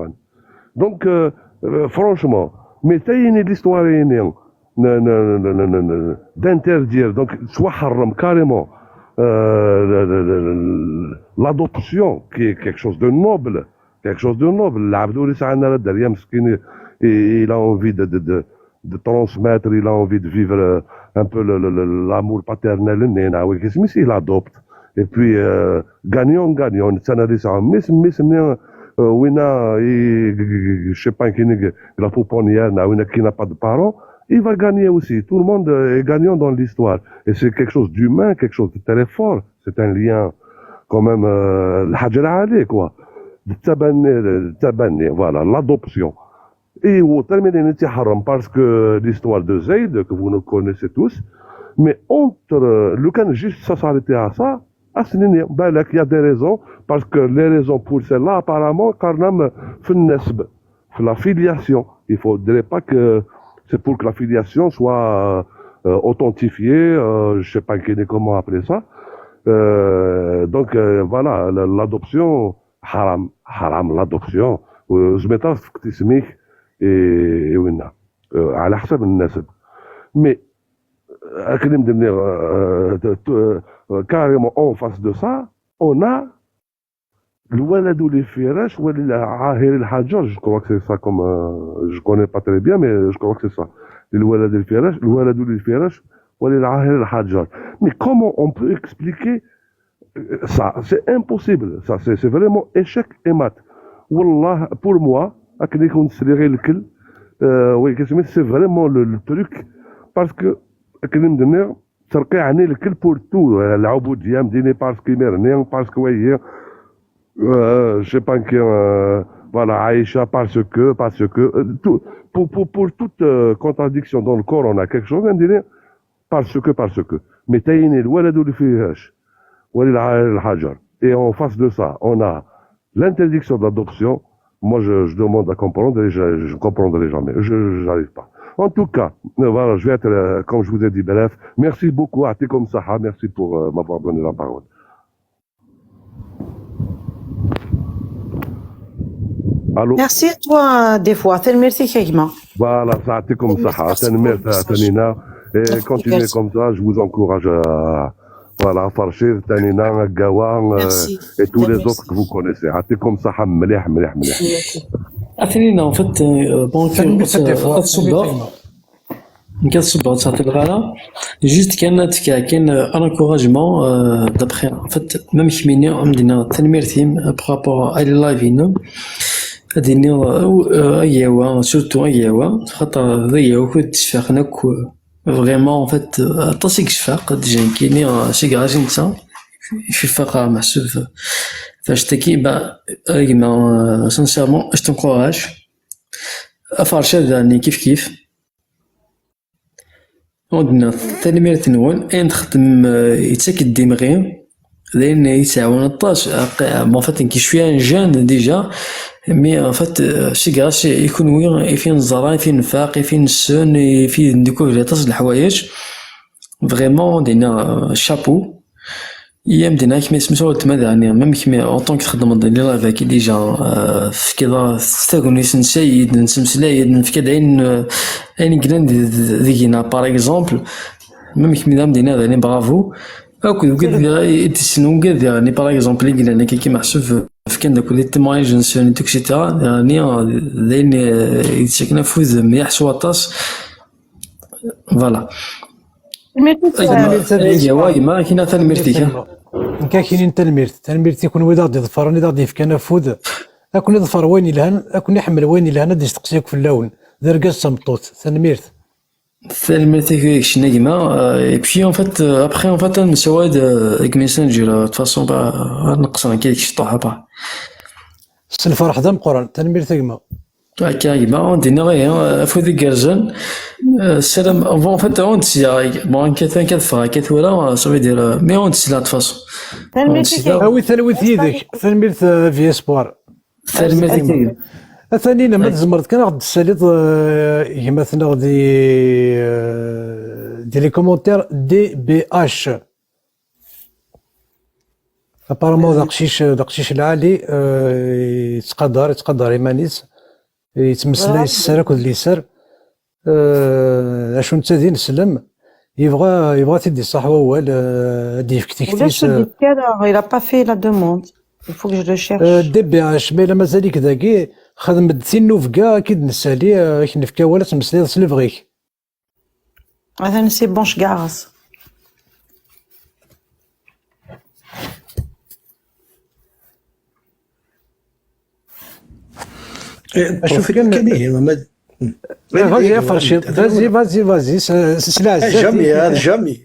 Donc, euh, euh, franchement, mais ça, il y a l'histoire, d'interdire, donc, soit حرم carrément euh, l'adoption, qui est quelque chose de noble, quelque chose de noble. العبد اللي سعى لنا الدار, يا مسكين, il a envie de, de, de, de transmettre, il a envie de vivre euh, un peu le, le, le, l'amour paternel, il adopte. Et puis, euh, gagnant, gagnant, ça n'a des mais, mais, mais, euh, وين, euh, je sais pas, كاين la pouponnière, وين, qui n'a pas de parents, il va gagner aussi. Tout le monde euh, est gagnant dans l'histoire. Et c'est quelque chose d'humain, quelque chose de très fort. C'est un lien quand même, euh, الحاجة العالية, quoi. التبني, التبني, voilà, l'adoption. Et au terme, parce que l'histoire de Zayd, que vous nous connaissez tous, mais entre, euh, لو كان juste ça s'arrêtait à ça, أصلًا, بالك, il y a des raisons, parce que les raisons pour cela, apparemment, كارنام في النسب, في la filiation. Il faudrait pas que, c'est pour que la filiation soit euh, authentifiée, euh, je sais pas comment appeler ça. Euh, donc euh, voilà, l'adoption, حرام, حرام, l'adoption. زميتها في تسميك, et, et وينا, euh, على حسب النسب. Mais, euh, euh, carrément en face de ça, on a الولد للفراش وللعاهر الحجر, je crois que c'est ça comme, euh, je connais pas très bien, mais je crois que c'est ça. الولد للفراش, الولد للفراش وللعاهر الحجر. Mais comment on peut expliquer euh, ça? C'est impossible. Ça, c'est, c'est vraiment échec et mat. والله, pour moi, c'est vraiment le, le truc. Parce que, ترقيعني الكل pour tout, العبودية, مديني parce que, parce que, euh, je sais pas, euh, voilà, Aïcha, parce que, parce que, euh, tout, pour, pour, pour toute euh, contradiction dans le corps, on a quelque chose, on dirait, parce que, parce que. Mais تايني الولد للفراش وللعاهر الحجر. Et en face de ça, on a l'interdiction de l'adoption. Moi, je, je demande à comprendre et je ne comprendrai jamais. Je n'arrive pas. En tout cas, voilà, je vais être, euh, comme je vous ai dit, bref. Merci beaucoup, يعطيكم الصحة. Merci pour euh, m'avoir donné la parole. Allô? Merci à toi, des fois. Tanemmirt-ik a gma. Voilà, ça, يعطيكم الصحة. Merci pour le message. Et continuez comme ça, je vous encourage à, voilà, Farchir, Tanina, Gawa, euh, et tous les autres que vous connaissez. يعطيكم الصحة, مليح, مليح, مليح. Tanina, en fait, euh, bon, tu as صبر. Nekk ad ṣubbeɣ, ur ttɛeṭṭileɣ ara. Juste kan ad fkeɣ kan un encouragement, euh, d'après, en fait, même kemmini, ad m-d-iniɣ tanemmirt-im par rapport à live-inem. Ad d-iniɣ, euh, ayawa, surtout ayawa, xaṭer d ayawa kud d-ttfaqen akk, euh, vraiment, en fait, euh, aṭas i yecfaq, déjà nekkini, euh, si grâce i netta, i f-ifaq meḥsub, euh, f'act-agi, bah, a gma, euh, sincèrement, je t'encourage. A Farcad, daɣen, kif kif. Ur d-nniɣ tanemmirt-nwen, ayen txeddmem, euh, yettak-d imɣi, d ayen yettɛawan aṭas. Aq-, bon, en fait, nekk je suis un jeune déjà, mais en fait, euh, c'est grâce i kunwi i fi neẓra, i fi nfaq, i fi nessen, i fi ndukubel aṭas n leḥwayeǧ. Vraiment, d-iniɣ, euh, chapeau. I am-d-iniɣ, kemm isem-is weltma, daɣen, même kemm, en tant que txeddmeḍ di live-agi déjà, euh, tefkiḍ-aɣ tagnit, nessayed, nettmeslay-d, nefka-d ayen, euh, ayen yellan di, di, deg-neɣ, par exemple, même kemm d am-d-iniɣ, daɣen, bravo. Akked wigad i d-issnen, wigad, daɣen, par exemple, i yellan akka, meḥsub, fkan dakk les témoignages n Sony, et cetera. Yeɛni, d ayen, eh, yettaken afud mliḥ s waṭas. Voilà. Tanemmirt-ik, Aywa, aywa, gma, kina tanemmirt-ik. Nekk ak-inin tanemmirt. Tanemmirt i kunwi i d aɣ-d-iḍefren, i d aɣ-d-yefkan afud. Ad ken-iḍfer wayen yelhan, ad ken-iḥemmel wayen yelhan, ad d-isteqsi akk fell-awen. D argaz d tameṭṭut. Tanemmirt. Tanemmirt-ik, kečč a gma. Euh, et puis, en fait, euh, après, en fait, ad nessawal-d, euh, deg Messenger, euh, de toute façon, bah, ad neqṣer nekk d kečč, ṭuḥ, apa. S lferḥ d ameqqran. Tanemmirt a gma. Akka, a gma, ad d-iniɣ, ihi, euh, afud igerrzen. Euh, salam, bon, en fait, ad d-sliɣ, bon, akka, akka, teffeɣ akka tura, euh, ça veut dire, euh, mais ad d-sliɣ, de toute façon. Tanemmirt-ik. Awi talwit yid-k. Tanemmirt, euh, Vie Espoir. Tanemmirt-ik. A Taninna, ma tzemreḍ kan ad ɣ-d-tessaliḍ, euh, gma-tneɣ di, euh, di les commentaires D B H. Apparemment d aqcic, d aqcic lɛali, euh, yettqadar, yettqadar iman-is, yettmeslay s sser akked liser. Euh, acu netta d ineslem, yebɣa, yebɣa ad t-id-iṣaḥ wawal, euh, ad d-yefk tikti-s. Ulac ur d-yefki ara, il a pas fait la demande. Il faut que je le cherche. Euh, D B H, ma yella mazal-ik dagi, xdem-d tinnubga, ad k-id-nsali, euh, ad k-nefk awal, ad tmeslayeḍ s lebɣi-k. Atan c'est bon, je garde. Acu kan, vas-y, vas-y, vas-y, vas-y, s leɛzat. Jamais, jamais.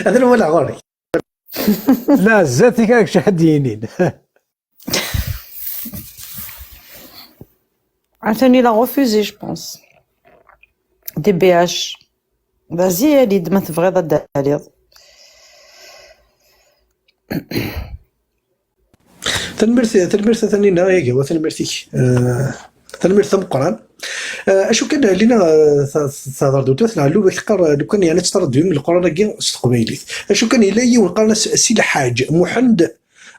Hada wala ɣur-k. S leɛzat-ik, ad k-ḥedd yinin. Atan il a refusé, je pense. D B H. Vas-y, ali-d ma tebɣiḍ ad d-taliḍ. Tanemmirt, tanemmirt a Taninna, a Gawa, tanemmirt-ik. Euh, tanemmirt tameqqrant. Euh, acu kan, Lina, euh, tehder-d weltma-tneɣ Lubak, teqqar, euh, lukan yeɛni tettradwim Leqran-agi s teqbaylit. Acu kan, yella yiwen qqaren-as Si Lḥaǧ Muḥend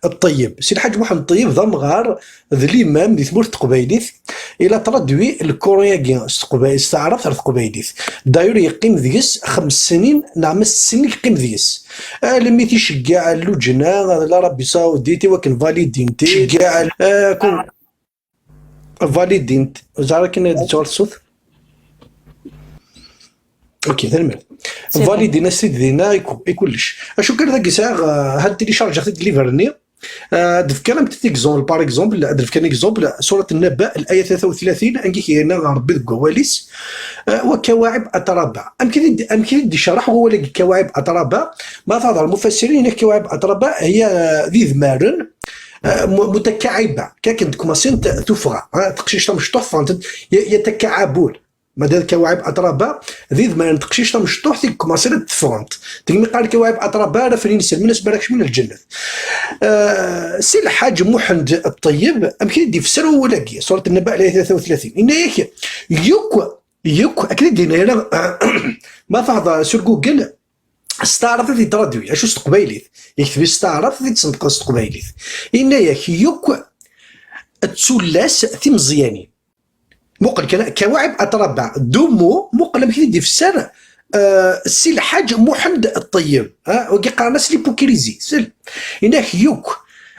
Ṭṭeyyeb. Si Lḥaǧ Muḥend Ṭṭeyyeb d amɣar, d limam di tmurt n teqbaylit. Il a traduit le Coran-agi s teqbaylit, s taɛrabt ar teqbaylit. D'ailleurs, yeqqim deg-s xems snin, neɣ ma sett snin yeqqim deg-s. Almi t-iceggeɛ lluǧna, l'Arabie Saoudite, i wakken validin-t. Iceggeɛ, euh, kun-, validin-t. Ẓer akken ad d-tuɣal ṣṣut. Ok, tanemmirt. Validin-as-t-id dinna i ku-, i kullec. Acu kan dagi sɛiɣ, euh, had téléchargeɣ-t-id liver-nni. Euh, ad d-fkeɣ am petit exemple, par exemple, ad d-fkeɣ un exemple, surat Nnaba, l'aya tlata u tlatin, angi k-yenna Rebbi deg wawal-is, euh, wa kawaɛib atraba. Amek i t-id-, amek i t-id-icerreḥ wawal-agi kawaɛib atraba? Ma teɛḍer mufassirin, yenna kawaɛib atraba, hiya, euh, d idmaren, euh, mu-, mutakaɛiba, kakken d-kmasin t-, tuffɣa, ha, teqcict tamecṭuḥt ffɣent-d, ya, ya takaɛabul. Ma d kawaɛib atraba, d idmaren n teqcict tamecṭuḥt i yekmasin ad d-ffɣent. Deg mi qqaren kawaɛib atraba, ara fren iselmen asmi ara kecmen lǧennet. Euh, Si Lḥaǧ Muḥend Ṭṭeyyeb, amek i d-ifesser wawal-agi, surat Nnaba, l'aya tlata u tlatin. Yenna-yak, yakk, yakk, akken i d-yenna, ma teɛḍer sur Google, s taɛrabt ad t-id-tradwi, acu s teqbaylit? Yekteb s taɛrabt, ad t-id-senṭqeḍ s teqbaylit. Yenna-yak, yakk d tullas timeẓyanin. Muqel kan, kawaɛib atraba, dumu, muqel amek i t-id-ifesser, euh, Si Lḥaǧ Muḥend Ṭṭeyyeb, ha, wagi qqaren-as l'hypocrisie, sel. Yenna-yak yakk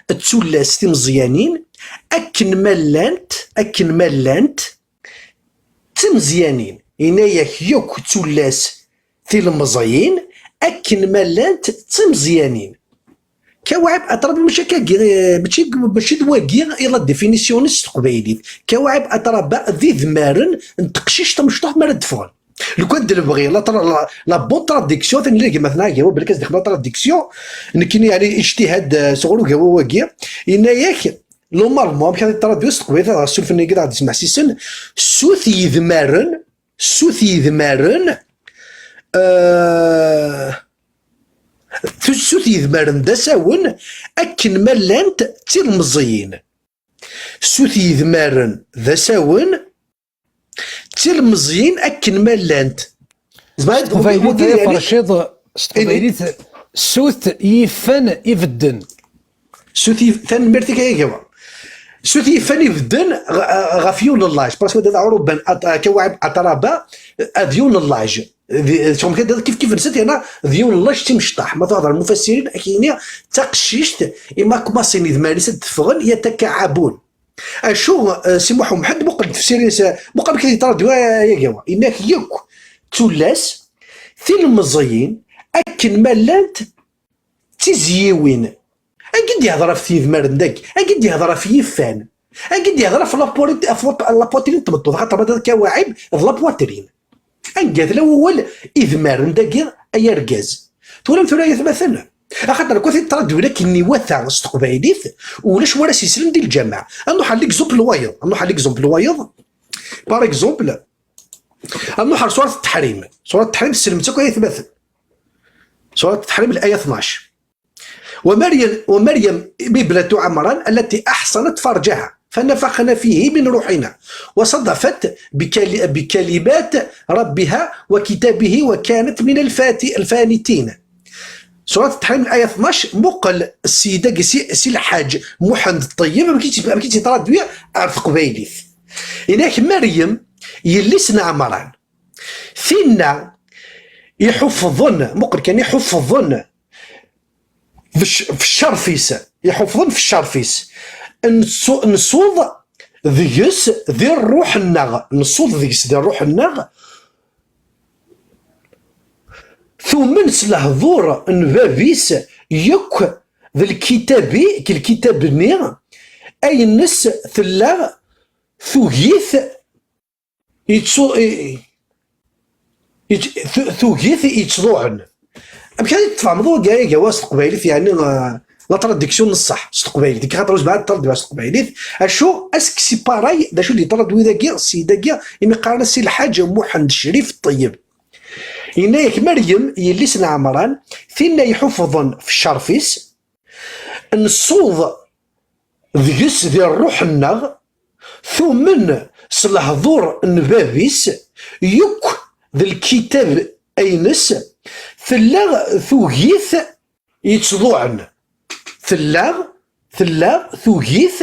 d tullas timeẓyanin, akken ma llant, akken ma llant, d timeẓyanin. Yenna-yak yakk d tullas tilemẓiyin, akken ma llant d timeẓyanin. Kawaɛib atraba, mačči akka, eh, mačči, mačči d wagi i la définition-is s teqbaylit. Kawaɛib atraba d idmaren n teqcict tamecṭuḥt mi ara d-ffɣen. Lukan d lebɣi, la tra-, la, la bonne traduction, atan la gma-tneɣ Agawa, belli ad s-d-ixdem la traduction, nekkini, yeɛni, ijtihad, eh, sɣur Ugawa-wagi, yenna-yak, normalement, amek ara traduit s teqbaylit, ad ɣ-ssurfen wigi ad ɣ-d-ismeḥsisen, sut yidmaren, sut yidmaren, eh, sut yidmaren d asawen, akken ma llant d tilemẓiyin. Sut yidmaren d asawen, d tilemẓiyin akken ma llant. S teqbaylit ay aferciḍ, s teqbaylit, sut yifan ibedden. Sut yif-, tanemmirt-ik ay Agawa. Sut yifan ibedden ɣ-, ɣef yiwen n llaj. Parce que d aɛuruban, at-, kawaɛib atraba, ad yiwen n llaj. Di- txum kan kif kif nsat yerna d yiwen n laj timecṭaḥ. Ma tuhder lmufassirin, ad k-yini d taqcict, imi kmaṣin idmaren-is ad d-ffɣen, yatakaɛabun. Acu, eh, Si Muḥ Umḥend, muqel tefsirin-is, eh, muqel amek i t-yettṛadwi, eh, yagawa. Yenna-k yakk tullas tilemẓiyin akken ma llant d tizyiwin. Agi d-yehder ɣef yidmaren dagi, agi d-yehder ɣef yifan, agi d-yehder ɣef lapwatrin, ɣef lap-, lapwatrin n tmeṭṭut, axaṭer ma d kawaɛib d lapwatrin. Anga tella wawal idmaren dagi, ay argaz. Twalam tura ay atmaten? Axaṭer nekk ad t-id-ttṛaddun akken iwata s teqbaylit, ulac wara s-yeslen di lǧameɛ. Ad nruḥ ar l'exemple wayeḍ, ad nruḥ ar l'exemple wayeḍ. Par exemple, ad nruḥ ar surat Teḥrim. Surat Teḥrim tessnem-tt akk ay atmaten. Surat Teḥrim, l'aya tnac. ومريم، ومريم ابنة عمران التي أحصنت فرجها فنفخنا فيه من روحنا وصدفت بكل-، بكلمات ربها وكتابه وكانت من الفات-، الفانتين. Surat Teḥrim, l'aya tnac, muqel ssida Si, Si Lḥaǧ Muḥend Ṭeyyeb, amek i tt-, amek i tt-yettṛadwi ar teqbaylit. Yenna-k Meryem, yelli-s n Ɛemran. Tinna iḥuffḍen, muqel kan, iḥuffḍen f cc-, f ccerf-is, iḥuffḍen f ccerf-is. Nsu-, nsuḍ deg-s di ṛṛuḥ-nneɣ, nsuḍ deg-s di ṛṛuḥ-nneɣ, tumen s lehdur n bab-is yakk d lkitab-i, deg lkitab-nni, ayen-s tella tugi-t yettsu-, i-, i-, tu-, tugi-t yettḍuɛen. Amek ara tfehmeḍ wagi ay agawa s teqbaylit, yeɛni, eh, la traduction n ṣṣeḥ s teqbaylit, deg xaṭer ur zmireɣ ad traduiɣ s teqbaylit, acu, aseksi paray d acu d-yeṭṭalab wid-agi, ssida-agi, imi qqaren-as Si Lḥaǧ Muḥend Crif Ṭeyyeb. Yenna-yak Meryem, yelli-s n Ɛemran, tinna iḥuffḍen f ccerf-is, nsuḍ deg-s di ṛṛuḥ-nneɣ, tumen s lehdur n bab-is, yakk d lkitab-ines, tella tugi-t yettḍuɛen. Tella, tella tugi-t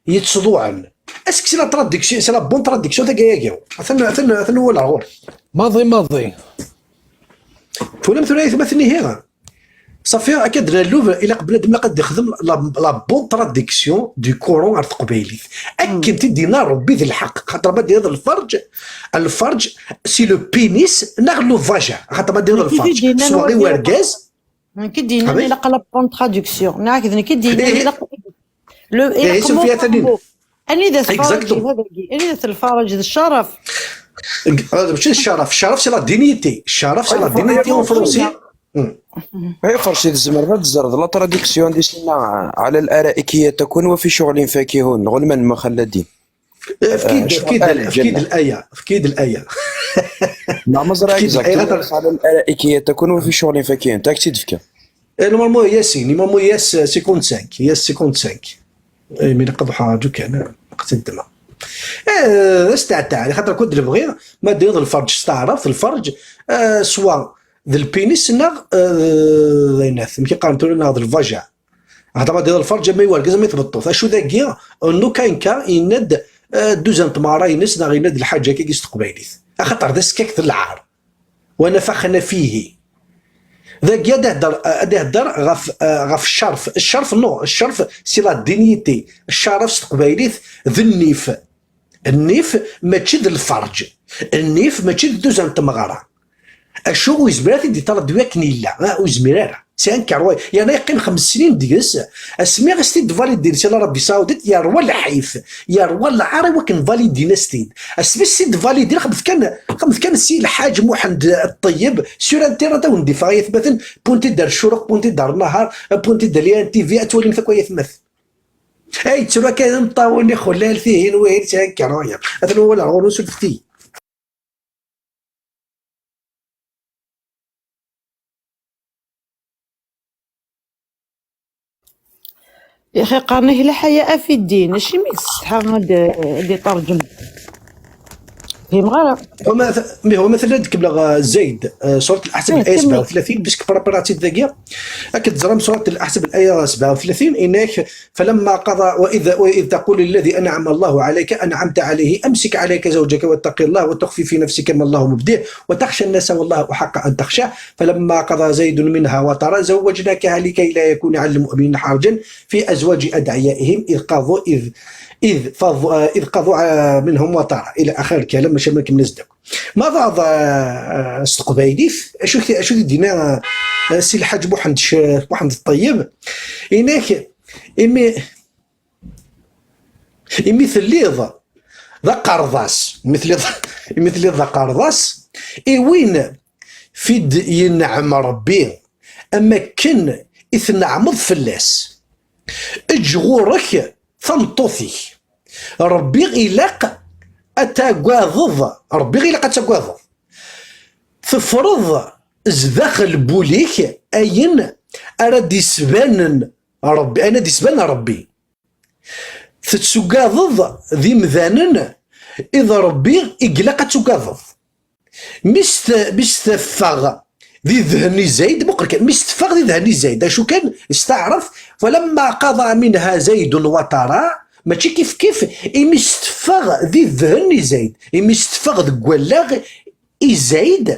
yettḍuɛen. Est-ce que c'est la traduction, c'est la bonne traduction, tagi-agi? Atan, atan, atan walaɣ ɣur-. Maḍi, maḍi. Twalam tura aytmaten ihi? Safi, akka d-nalub, ilaq bnadem ilaq ad d-ixdem la, la bonne traduction du Coran ar teqbaylit. Akken t-id-yenna Rebbi d lḥeqq. Xaṭer ma d-yenna lferǧ, lferǧ, c'est le pénis neɣ le vagin. Xaṭer ma d-yenna lferǧ, swaɣ i wergaz. Nekk i d-yennan ilaq la bonne traduction. Neɣ d nekk i d-yennan ilaq. Le, ilaq. Anida-t lferǧ? Exactement. Anida-t lferǧ? D ccerf. Mačči d ccerf. Ccerf, c'est la dignité. Ccerf, c'est la dignité en français. Ay, fersi tzemreḍ ad tzerreḍ la traduction di sinna, على الأرائك يتكون وفي شغل فاكهون, Ɣulman Muxalladin. Efk-id, eh, efk-id, efk-id laya, efk-id laya. Neɣ ma ẓriɣ exactement. على الأرائك يتكون وفي شغل فاكهون, tak-tt-id-fkan. Eh, normalement, yes, normalement, yes, cinquante-cinq, yes, cinquante-cinq. Eh, mi nqeḍ ḥaǧu kan, qtedma. Eh, asteɛtaɛ, xaṭer kud lebɣi, ma d-iḍ lferǧ s taɛrabt, lferǧ, eh, swa d lpinis neɣ, eh, d ayen at, amek i qqaren tura, neɣ d lvaja. Hada ma d-iḍ lferǧ, ama i wergaz, ama i tbeṭṭut. Acu dagi, en aucun cas, yenna-d, eh, dduzan n tmeɣra-ines, neɣ yenna-d lḥaǧa-agi s teqbaylit. Axaṭer d askak d lɛar. ونفخنا فيه. Dagi ad ihedder, ad ihedder ɣef, eh, ɣef ccerf. Ccerf, non, ccerf, c'est la dignité. Ccerf s teqbaylit, d nnif. Nnif, mačči d lferǧ. Nnif, mačči d dduzan n tmeɣra. Acu ur yezmir ara ad t-id-yeṭṭalab d wakken yella? Ah, ur yezmir ara. C'est un carreau. Yerna yeqqim xems snin deg-s, asmi i s-t-id-validin si l'Arabie Saoudite, yerwa lḥif, yerwa lɛar i wakken validin-as-t-id. Asmi i s-t-id-validin, xemt kan, xemt kan Si Lḥaǧ Muḥend Ṭeyyeb, sur internet ad wen-d-iffeɣ ay atmaten, ppunti-d ar ccuruq, ppunti-d ar nnahar, ppunti-d ar l'I N T V, ad twalimt akk ay atmaten. Ay, yettru akka d imeṭṭawen ixullal tihin, wihin, c'est un carreau. Atan wawal ar ɣur-wen s ulfti. Yaxi qqaren-ak lḥaya af ddin, acimi tsetḥa ad d-, ad d-iṭerǧem? Fhimeɣ ara. هما ث- mais هما ثلاثة قبل زيد، آه، سورة الأحزاب إيه، الآية كمل. سبعة وثلاثين، باش كبر براتي دقيقة. أكد زرم سورة الأحزاب الآية سبعة وثلاثين، إنك: فلما قضى، وإذ، وإذ تقول للذي أنعم الله عليك، أنعمت عليه: أمسك عليك زوجك واتق الله وتخفي في نفسك ما الله مبديه وتخشى الناس والله أحق أن تخشاه، فلما قضى زيد منها وطرا زوجناكها لكي لا يكون على المؤمنين حرج في أزواج أدعيائهم إذ قضوا، إذ، إذ فض-، آه، إذ قضوا، آه، منهم وطرا، إلى آخر الكلام، ماشي ما كملناش داك. Ma teɛḍ, ah, s teqbaylit, acu k-, acu t-id-yenna, ah, Si Lḥaǧ Muḥend C-, Muḥend Ṭṭeyyeb, inak, imi, imi telliḍ d aqerḍas, imi telliḍ, imi telliḍ d aqerḍas, i win f-id-yenɛem Ṛebbi, am akken i tneɛmeḍ fell-as. Eǧǧ ɣur-k tameṭṭut-ik. Ṛebbi ilaq ad tagadeḍ, Ṛebbi ilaq ad tagadeḍ. Tefreḍ zdaxel n wul-ik ayen ara d-isbanen Ṛebbi, ayen ara d-isban Ṛebbi. Tettugadeḍ d imdanen i d Ṛebbi i ilaq ad tugadeḍ. Mi s-, mi s-teffeɣ di dhen i Zayd, muqel kan, mi s-teffeɣ di dhen i Zayd, acu kan, s taɛrabt, فلما قضى منها زيد وطرا, mačči kif kif, imi s-teffeɣ di dhen i Zayd, imi s-teffeɣ deg wallaɣ i Zayd,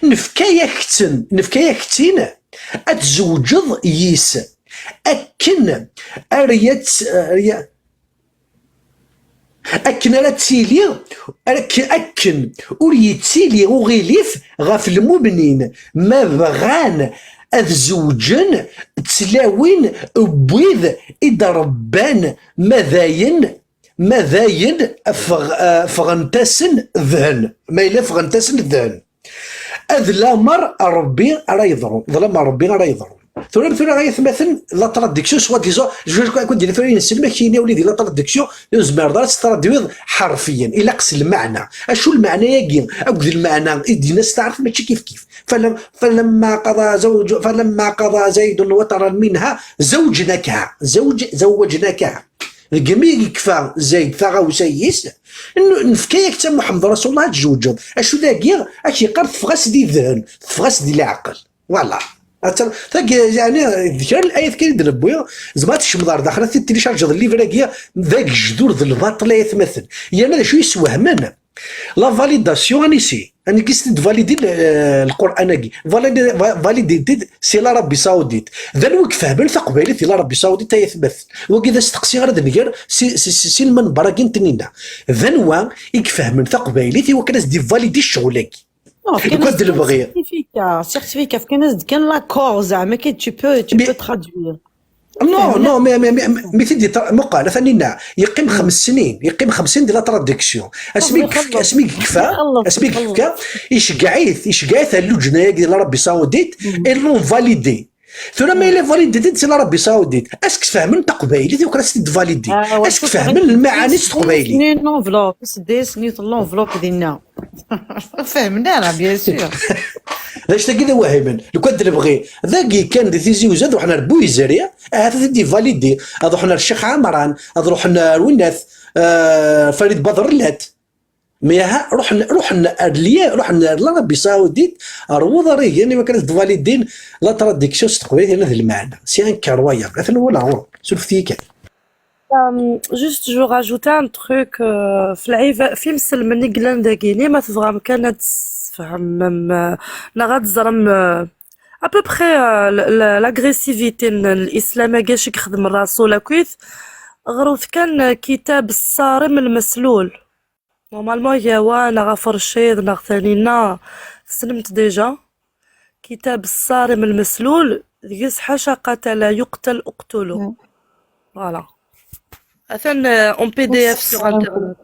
nefka-yak-tt-, nefka-yak-tt-in ad tzewǧeḍ yis, akken ara yat-, ara ya-, akken ara tili, ak-, akken ur yettili uɣilif ɣef lmumnin ma bɣan ad zewǧen d tlawin n wid i d-rebban, ma dayen, ma dayen ffeɣ-, eh, ffɣent-asen dhen, ma yella ffɣent-asen dhen. Ad lamer Ṛebbi ara yeḍrun, d lamer Ṛebbi ara yeḍrun. Tura, tura ay atmaten, la traduction soi-disant, je, je, je, tura inselmek yini uli di la traduction, ur tezmireḍ ara ad testraduiḍ ḥerfiyen, ilaq s lmeɛna. Acu lmeɛna-agi akked lmeɛna i d-yenna s taɛrabt mačči kif kif. فلم-, فلما قضى زوج، فلما قضى زيد وطرا منها زوجناكها، زوج، زوجناكها. Deg mi yekfa Zayd taɣawsa-is, n-, nefka-yak-tt a Muḥemmed Rasulullah ad tjewǧeḍ. Acu dagi, ad k-yeqqar teffeɣ-as di dhen, teffeɣ-as di leɛqel. Voilà. Atta-, tagi, yeɛni, d kra n layat kan i d-newwi, zemreḍ ad tkecmeḍ ar daxel, ad t-id-tilicarǧeḍ livre-agi, d agejdur d lbaṭel ay atmaten. Yerna d acu yeswehmen? La validation, anisi, aniki s-t-id-validin, eh, Lqur'an-agi. Validi-, va-, validin-t-id si l'Arabie Saoudite. D anwa i ifehmen taqbaylit di l'Arabie Saoudite ay atmaten? Wagi d asteqsi ara d-nger si, si, si, si lmanber-agi n tninna. D anwa i ifehmen taqbaylit i wakken ad s-d-ivalidi ccɣel-agi? Deg wakken ad lebɣi. Certificat, certificat, fkan-as-d kan l'accord, zeɛma kan tu peux, tu peux traduire. Non, non, mais, mais, mais, mais t-id-, muqal, a Taninna, yeqqim xems snin, yeqqim xems snin di la traduction. Asmi, asmi yekfa, asmi yekfa, iceggeɛ-it, iceggeɛ-it ar lǧenna-agi di l'Arabie Saoudite, et l'ont validé. Tura ma yella validé si l'Arabie Saoudite, est-ce que fehmen taqbaylit, yukan ad s-t-id-validé? Est-ce que fehmen lmaɛani s teqbaylit? Une enveloppe, c'est une enveloppe dinna. Fehmen ara, bien sûr. D acu-tagi d awehhimen. Lukan d lebɣi, dagi kan di Tizi Uzzu, ad ruḥen ar Buyzeri, ahat ad t-id-ivalidi. Ad ruḥen ar Ccix Ɛamran, ad ruḥen ar winat, eh, Farid Badrellat. Mais aha, ruḥen, ruḥen ar Lya-, ruḥen ar l'Arabie Saoudite, ar wuḍar igan i wakken ad validin la traduction s teqbaylit yerna d lmeɛna. C'est incroyable. Atan wala, surfet-iyi kan. Euh, juste, je veux rajouter un truc, euh, في العيب-, في مسلمين يقلن داكيني ما تفهم كان تفهم، euh, نغاد زرم, euh, à peu près, euh, ل-, ل-, l'agressivité ن-, الإسلام كاش يخدم الرسول أكويث. غروث كان كتاب الصارم المسلول. Normalement يا وانا غفر الشيض نغ ثاني نا سلمت déjà. كتاب الصارم المسلول، ذيس حاشا قتل يقتل اقتلوا. Voilà. أثن en P D F sur internet.